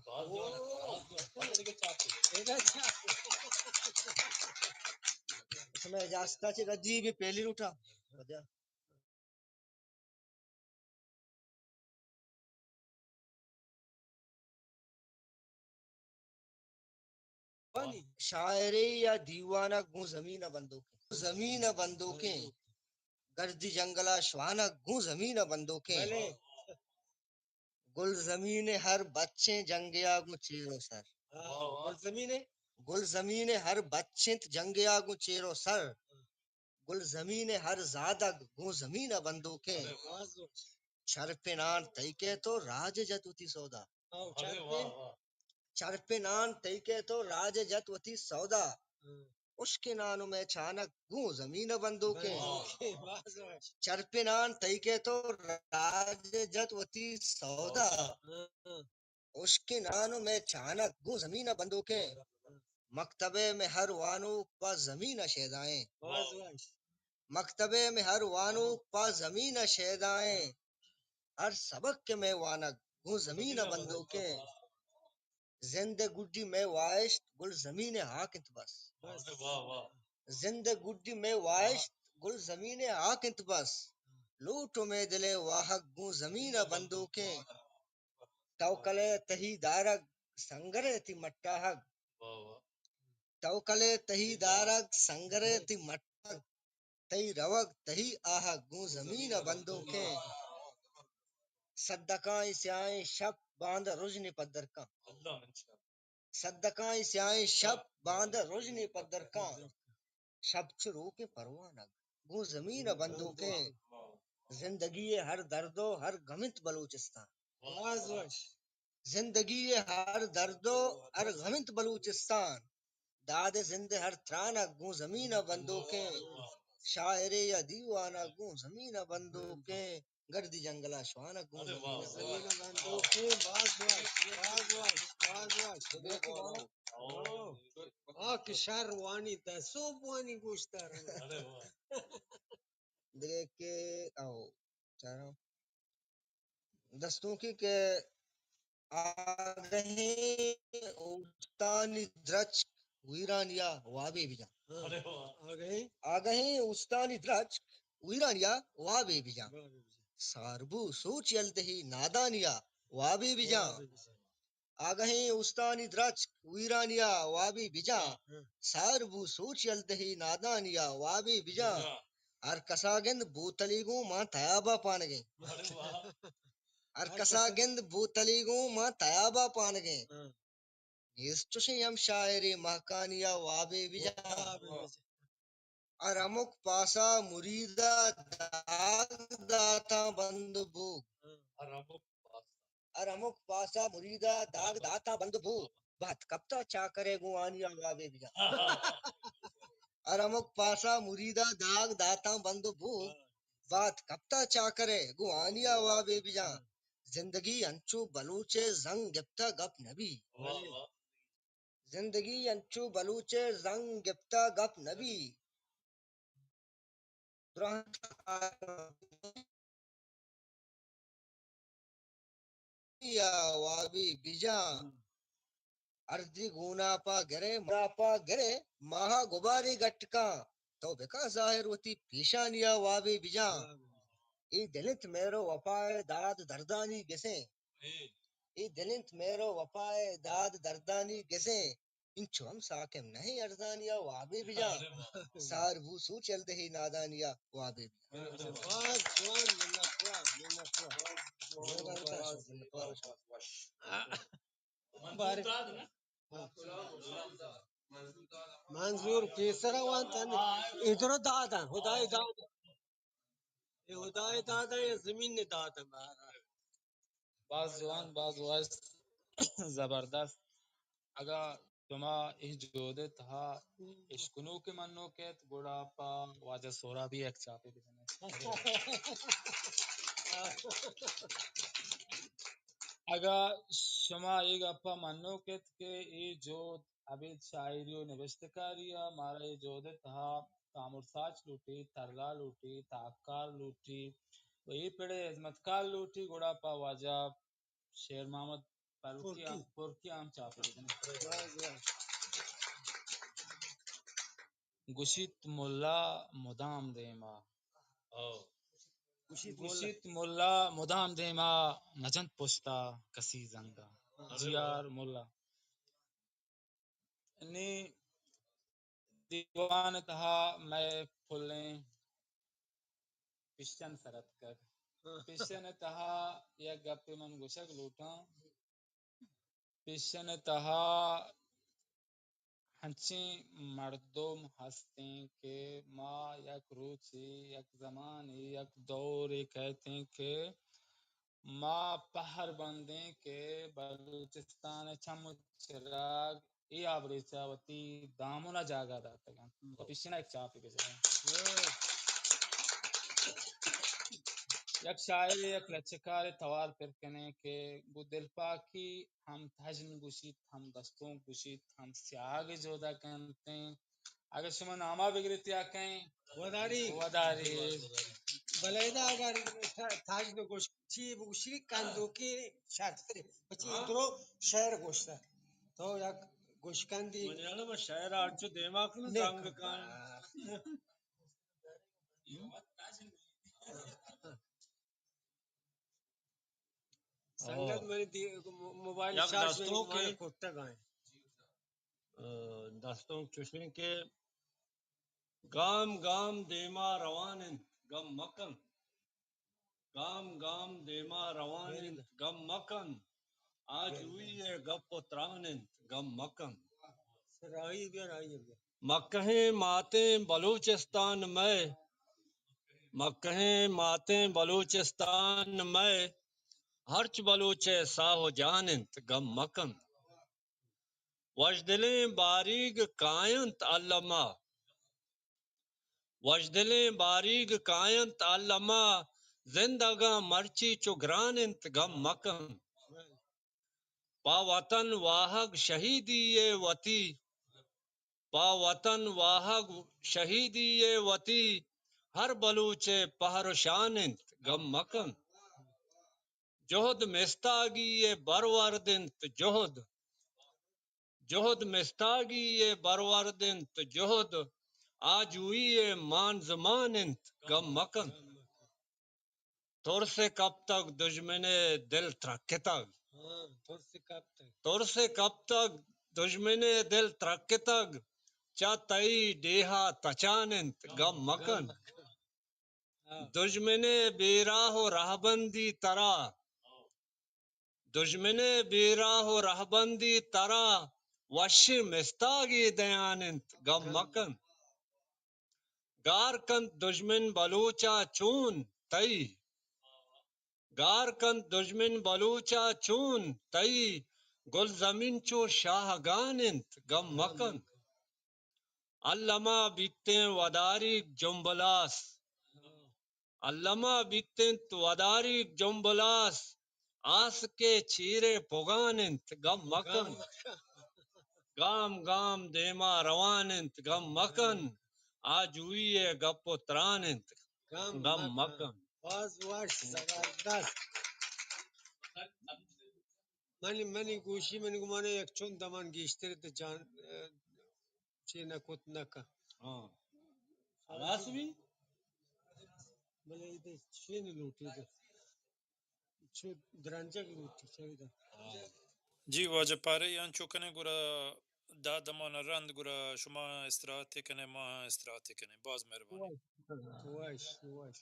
شمئے اجازت ء چہ ردی بہ پہلی روٹ ء۔ شاعرے یا دیوانگ گوں زمین ء بندوکیں۔ زمین ء بندوکیں۔ گردی جنگل ء شوانگ گوں زمین ء بندوکیں۔ بلے۔ گل زمین ء ہر بچیں جنگے ء گوں چیر و سر۔ ہاں، گل زمین ء۔ گل زمین ء ہر بچ انت جنگے ء گوں چیر و سر۔ گل زمین ء ہر زادگ گوں زمین ء بندوکیں۔ چرپنان تئی کئیت و راج جت وتی سودا۔ ہاں، چرپن۔ چرپنان تئی کئیت و راج جت وتی سودا۔ ہشکیں نان و مئے چانک گوں زمین ء بندوکیں۔ بندوکیں، باز وش۔ چرپنان تئی کئیت و راج جت وتی سودا۔ ہاں۔ ہشکیں نان و مئے چانک گوں زمین ء بندوکیں۔ مکتب ء مئے ہر وانوک پہ زمین ء شیدائیں۔ باز وش۔ مکتب ء مئے ہر وانوک پہ زمین ء شیدائیں۔ ہر سبق کہ مئے وانگ گوں زمین ء بندوکیں۔ زند ء گڈی مئے واہشت گل زمین ء ہاک انت بس۔ بس۔ واہ، واہ۔ زند ء گڈی مئے واہشت گل زمین ء ہاک انت بس۔ لوٹ و مئے دل ء واہگ گوں زمین ء بندوکیں۔ توکل ء تہی دارگ سنگر ء تئی مٹاہگ۔ واہ، واہ۔ توکل ء تہی دارگ سنگر ء تئی مٹاہگ۔ تئی روگ تہی آہگ گوں زمین ء بندوکیں۔ صدقاں ای سیاہیں شپ باند ء رژنے پدر کن۔ اللہ من شاء۔ صدقاں ای سیاہیں شپ باند ء رژنے پدر کن۔ شپ چو روکیں پروانگ گوں زمین ء بندوکیں۔ زندگی ء ہر درد و ہر غم انت بلوچستان۔ باز وش۔ زندگی ء ہر درد و ہر غم انت بلوچستان۔ داد ء زند ء ہر ترانگ گوں زمین ء بندوکیں۔ شاعرے یا دیوانگ گوں زمین ء بندوکیں۔ گردی جنگل ء شوانگ گوں زمین ء بندوکیں۔ باز وش، باز وش، باز وش۔ آ کہ شر وانی دسو بوانی گوشتار۔ دگہ کہ، او، چاراں۔ دستونکے کہ آگہیں اوستانی درچک ویرانیا وابے بجاں۔ ہاں۔ آگہیں۔ آگہیں اوستانی درچک ویرانیا وابے بجاں۔ وابے بجاں۔ ساربو سوچ یلدہی نادانیا وابے بجاں۔ وابے بجاں۔ آگہیں اوستانی درچک ویرانیا وابے بجاں۔ ہاں۔ سار بو سوچ یلدہی نادانیا وابے بجاں۔ بجاں۔ ہر کسا گند بوتلی گوں ماں تیابا پانگیں۔ ارے واہ۔ ہر کسا گند بوتلی گوں ماں تیابا پانگیں۔ ہاں۔ نیست چوشیں ہم شاعرے مہکانیا وابے بجاں۔ وابے بجاں۔ ہر ہمک پاسا مریدا داگ داتاں بند بوگ۔ ہاں۔ ہر ہمک پاسا۔ ہر ہمک پاسا مریدا داگ داتاں بند بو، بات کپتا چاکرے گوں آنیا وابے بجا۔ ہر ہمک پاسا مریدا داگ داتاں بند بو، بات کپتا چاکرے گوں آنیا وابے بجا۔ زندگی انچو بلوچے زنگ گپتا گپ نبی۔ واہ، واہ۔ زندگی انچو بلوچے زنگ گپتا گپ نبی۔ دراہ یا وابی بجا۔ ارزی گوناپا گرے، موناپا گرے، ماہا گباری گٹکاں۔ تو بکا ظاہر وتی پیشانیا وابی بجا۔ اے دل انت مہر و وفائے داد دردانی گسیں۔ اے دل انت مہر و وفائے داد دردانی گسیں۔ انچو ہم ساکم نہ ایں ارزانیا وابے بجا۔ سار بو سوچ یل دہی نادانیا وابے بجا۔ باز جوان، منت وار، منت وار۔ منظور پیسرا وانت، ادرو دادا، خدای دادا۔ اے خدای دادا، اے زمین نے دادا مارا۔ باز جوان، باز وش، زبردست۔ اگاں شما اے جہد ءِ تہا اشکنوک ءُ منوک ات، گڑا پہ واجہ سہرابی یک چاپے بجن ات۔ اگاں شما اے گپ ءَ منوک ات کہ اے جہد ابید شاعری ءُ نبشتہ کاری ءَ مارا اے جہد ءِ تہا تامر ساچ لوٹی، ترلا لوٹی، تاککار لوٹی ءُ اے پڑ ءِ ہزمتکار لوٹی، گڑا پہ واجہ شیر محمد پرکی ءَ، پرکی ءَ ہم چاپ بکنیں۔ گوشیت ملا مدام دیما۔ او۔ گوشیت ملا۔ گوشیت ملا مدام دیما، نجنت پشتا کسی زنگا۔ ہاں۔ جی آر ملا۔ نی دیوان ءِ تہا مئے پلیں پیشن سر اتکگ۔ ہاں۔ پیشن ءِ تہا یک گپے من گوشگ لوٹاں۔ پیشن ءِ تہا ہنچیں مردم ہستیں کہ ما یک روچے، یک زمانے، یک دورے کئیتیں کہ ما پہر بندیں کہ بلوچستان ءِ چم ءُ چراگ اے آبریچ ءَ وتی دامن ءَ جاگہ داتگ انت۔ ہم۔ تو پیشن ءَ یک چاپے بجنیں۔ ہم۔ یک شاعرے، یک لچکارے توار پر کنیں کہ گوں دلپاکی ہم تژن گوشیت، ہم دستونک گوشیت، ہم سیاہگ جہد ءَ کنتیں۔ اگر شما ناما بگریت یا کئیں وداری۔ وداری۔ بلے ادا اگر تاج تو گوش، چی بگوشی، کندوکی شرط تری۔ بچی درو شعر گوشتا۔ تو یک گوشکندی۔ من یعنی من شعر آرچو دیما کنو، دنگ کان۔ سنگت منی دی-، مو-، موبائل یک شارژ دستونکے، منی کٹگ ءَ۔ دستونک چوشیں کہ گام گام دیما روان انت، گم مکن۔ گام گام دیما روان انت، گم مکن۔ آجوئی ءِ گپ ءُ تران انت، گم مکن۔ راہی بیا، راہی بیا۔ مکہیں ماتیں بلوچستان مئے، مکہیں ماتیں بلوچستان مئے، ہرچ بلوچ ءِ ساہ ءُ جان انت، گم مکن۔ وژدلیں باریگ کاینت الما، وژدلیں باریگ کاینت الما، زندگاں مرچی چو گران انت، گم مکن۔ پہ وطن واہگ شہیدی ءِ وتی، پہ وطن واہگ شہیدی ءِ وتی، ہر بلوچ ءِ پہر ءُ شان انت، گم مکن۔ جہد مستاگی ءِ برورد انت، جہد، جہد مستاگی ءِ برورد انت، جہد آجوئی ءِ مانزمان انت، گم مکن۔ ترس کپتگ دژمن ءِ دل ترکتگ۔ ہاں، ترس کپتگ۔ ترس کپتگ دژمن ءِ دل ترکتگ، چہ تئی ڈیہا تچان انت، گم مکن۔ ہاں۔ دژمن ءِ بیراہ ءُ رہبندی ترا، دژمن ءِ بیراہ ءُ رہبندی ترا، وشیں مستاگے دیان انت، گم مکن۔ گار کنت دژمن بلوچ ءَ چون تئی، گار کنت دژمن بلوچ ءَ چون، تئی گلزمین چو شاہگان انت، گم مکن۔ الما بیتیں وداریگ جمبلاس، الما بیتنت وداریگ جمبلاس، آسکے چیرے پگان انت، گم مکن۔ گام گام دیما روان انت، گم مکن۔ آجوئی ءِ گپ و تران انت، گم گم مکن۔ مکن۔ باز وش، زبردست۔ منی، منی گوشی، منی گمانے یک چند دمان گیشتر تے جان، چی نہ کت نہ کن۔ ہاں۔ خلاص بی؟ بلے ادا چی نہ لوٹی ادا۔ چو درنجگ لوٹی چاہیے۔ ہاں۔ جی واجہ پارے، انچو کنے گڑا دہ دمان رند گڑا شما استراحت کنے، ما استراحت کنے۔ باز مہربانی۔ وش، وش۔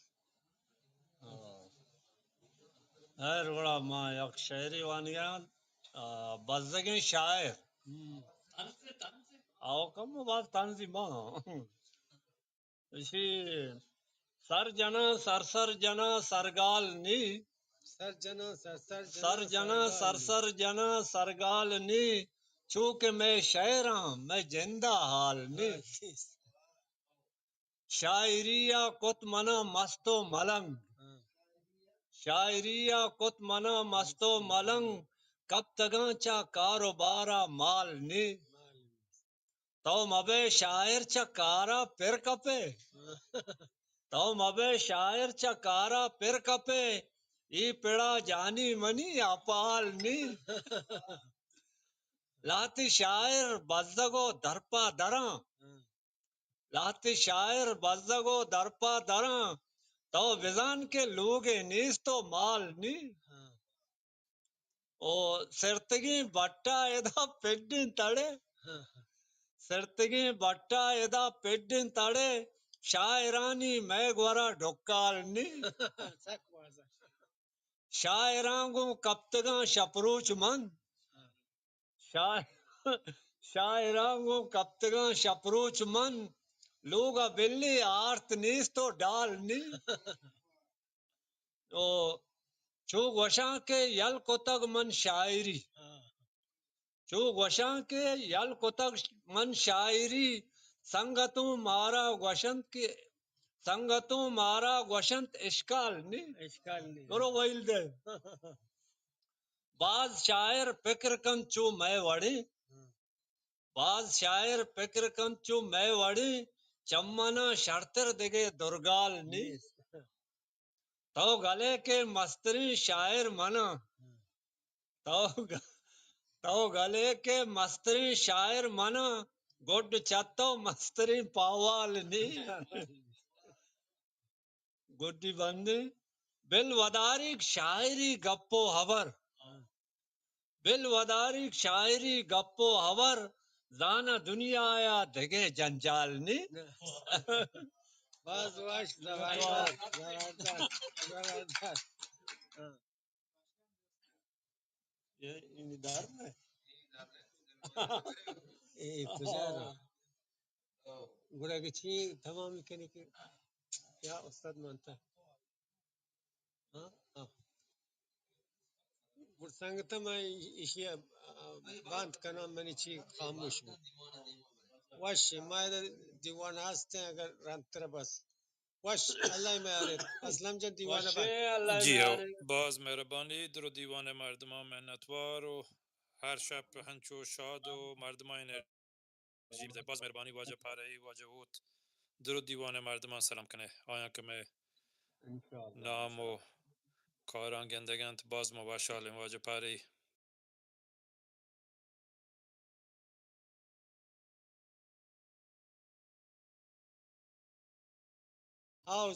ہاں۔ ہر وڑا ما یک شعرے وانگا، آ، بزگیں شاعر۔ ہم۔ او کم باز طنزی ما۔ اشی سر جناں سر سر جناں سرگال نی۔ سر جناں سر سر جناں سر جناں سرگال سر نی۔ سر جناں سر سر جناں سرگال نی۔ چو کہ مئے شعراں مئے جندا حال نی۔ ہاں، جی۔ شاعری ءَ کت منا مست و ملنگ۔ ہاں۔ شاعری ءَ کت منا مست و ملنگ، کپتگاں چہ کاروبار ءَ مال نی۔ تو مبئے شاعر چہ کار ءَ پر کپئے۔ تو مبئے شاعر چہ کار ءَ پر کپئے، اے پڑا جانی منی اپال نی۔ لہتے شاعر بزگ و درپا دراں۔ ہاں۔ لہتے شاعر بزگ و درپا دراں، تو بزان کہ لوگے نیست و مال نی۔ ہاں۔ او سرتگیں بٹا ادا پڈیں تڑے۔ ہاں۔ سرتگیں بٹا ادا پڈیں تڑے، شاعرانی مئے گورا ڈکال نی۔ سک واضح۔ شاعراں گوں کپتگاں شپروچ من۔ ہاں۔ شاعر، شاعراں گوں کپتگاں شپروچ من، لوگ ءَ بلے آرت نیست و ڈال نی۔ او چو گوشاں کہ یل کتگ من شاعری۔ ہاں۔ چو گوشاں کہ یل کتگ من شاعری، سنگتوں مارا گوشنت کہ، سنگتوں مارا گوشنت اشکال نی۔ اشکال نی۔ برو ویل دے۔ باز شاعر پکر کنت چو مئے وڑیں۔ ہاں۔ باز شاعر پکر کنت چو مئے وڑیں، چمناں شرتر دگہ درگال نی۔ نیست۔ تو گلے کہ مستریں شاعر مناں۔ ہاں۔ تو گ-، تو گلے کہ مستریں شاعر مناں، گڈ چہ تو مستریں پاوال نی۔ گڈی بندیں، بل وداریگ شاعری گپ و ہبر۔ ہاں۔ بل وداریگ شاعری گپ و ہبر، زاناں دنیا ءَ دگہ جنجال نی۔ باز وش، زبردست، زبردست، زبردست۔ ہاں۔ اے اینی دار نہ؟ اے کجا را؟ گڑا کہ چی تمام کنی کہ یا استاد مانتا؟ ہاں؟ ہاں۔ گڑا سنگت من ایشی بند کناں، منی چی خاموش بو۔ وش، ما ادا دیوان ہستیں، اگر رندتر بس۔ وش، اللہ میارت۔ اسلم جان دیوان بند۔ جی ہو، باز مہربانی، درو دیوان مردمان منتوار و ہر شپ ہنچو شاد و مردمان انرژی بدے۔ باز مہربانی واجہ پارہی، واجہ ہوت، درو دیوان مردمان سلام کنے، آیاں کہ مئے انشاءاللہ۔ نام و کاراں گندگ انت، باز ما وشحالیں واجہ پارہی۔ آؤ،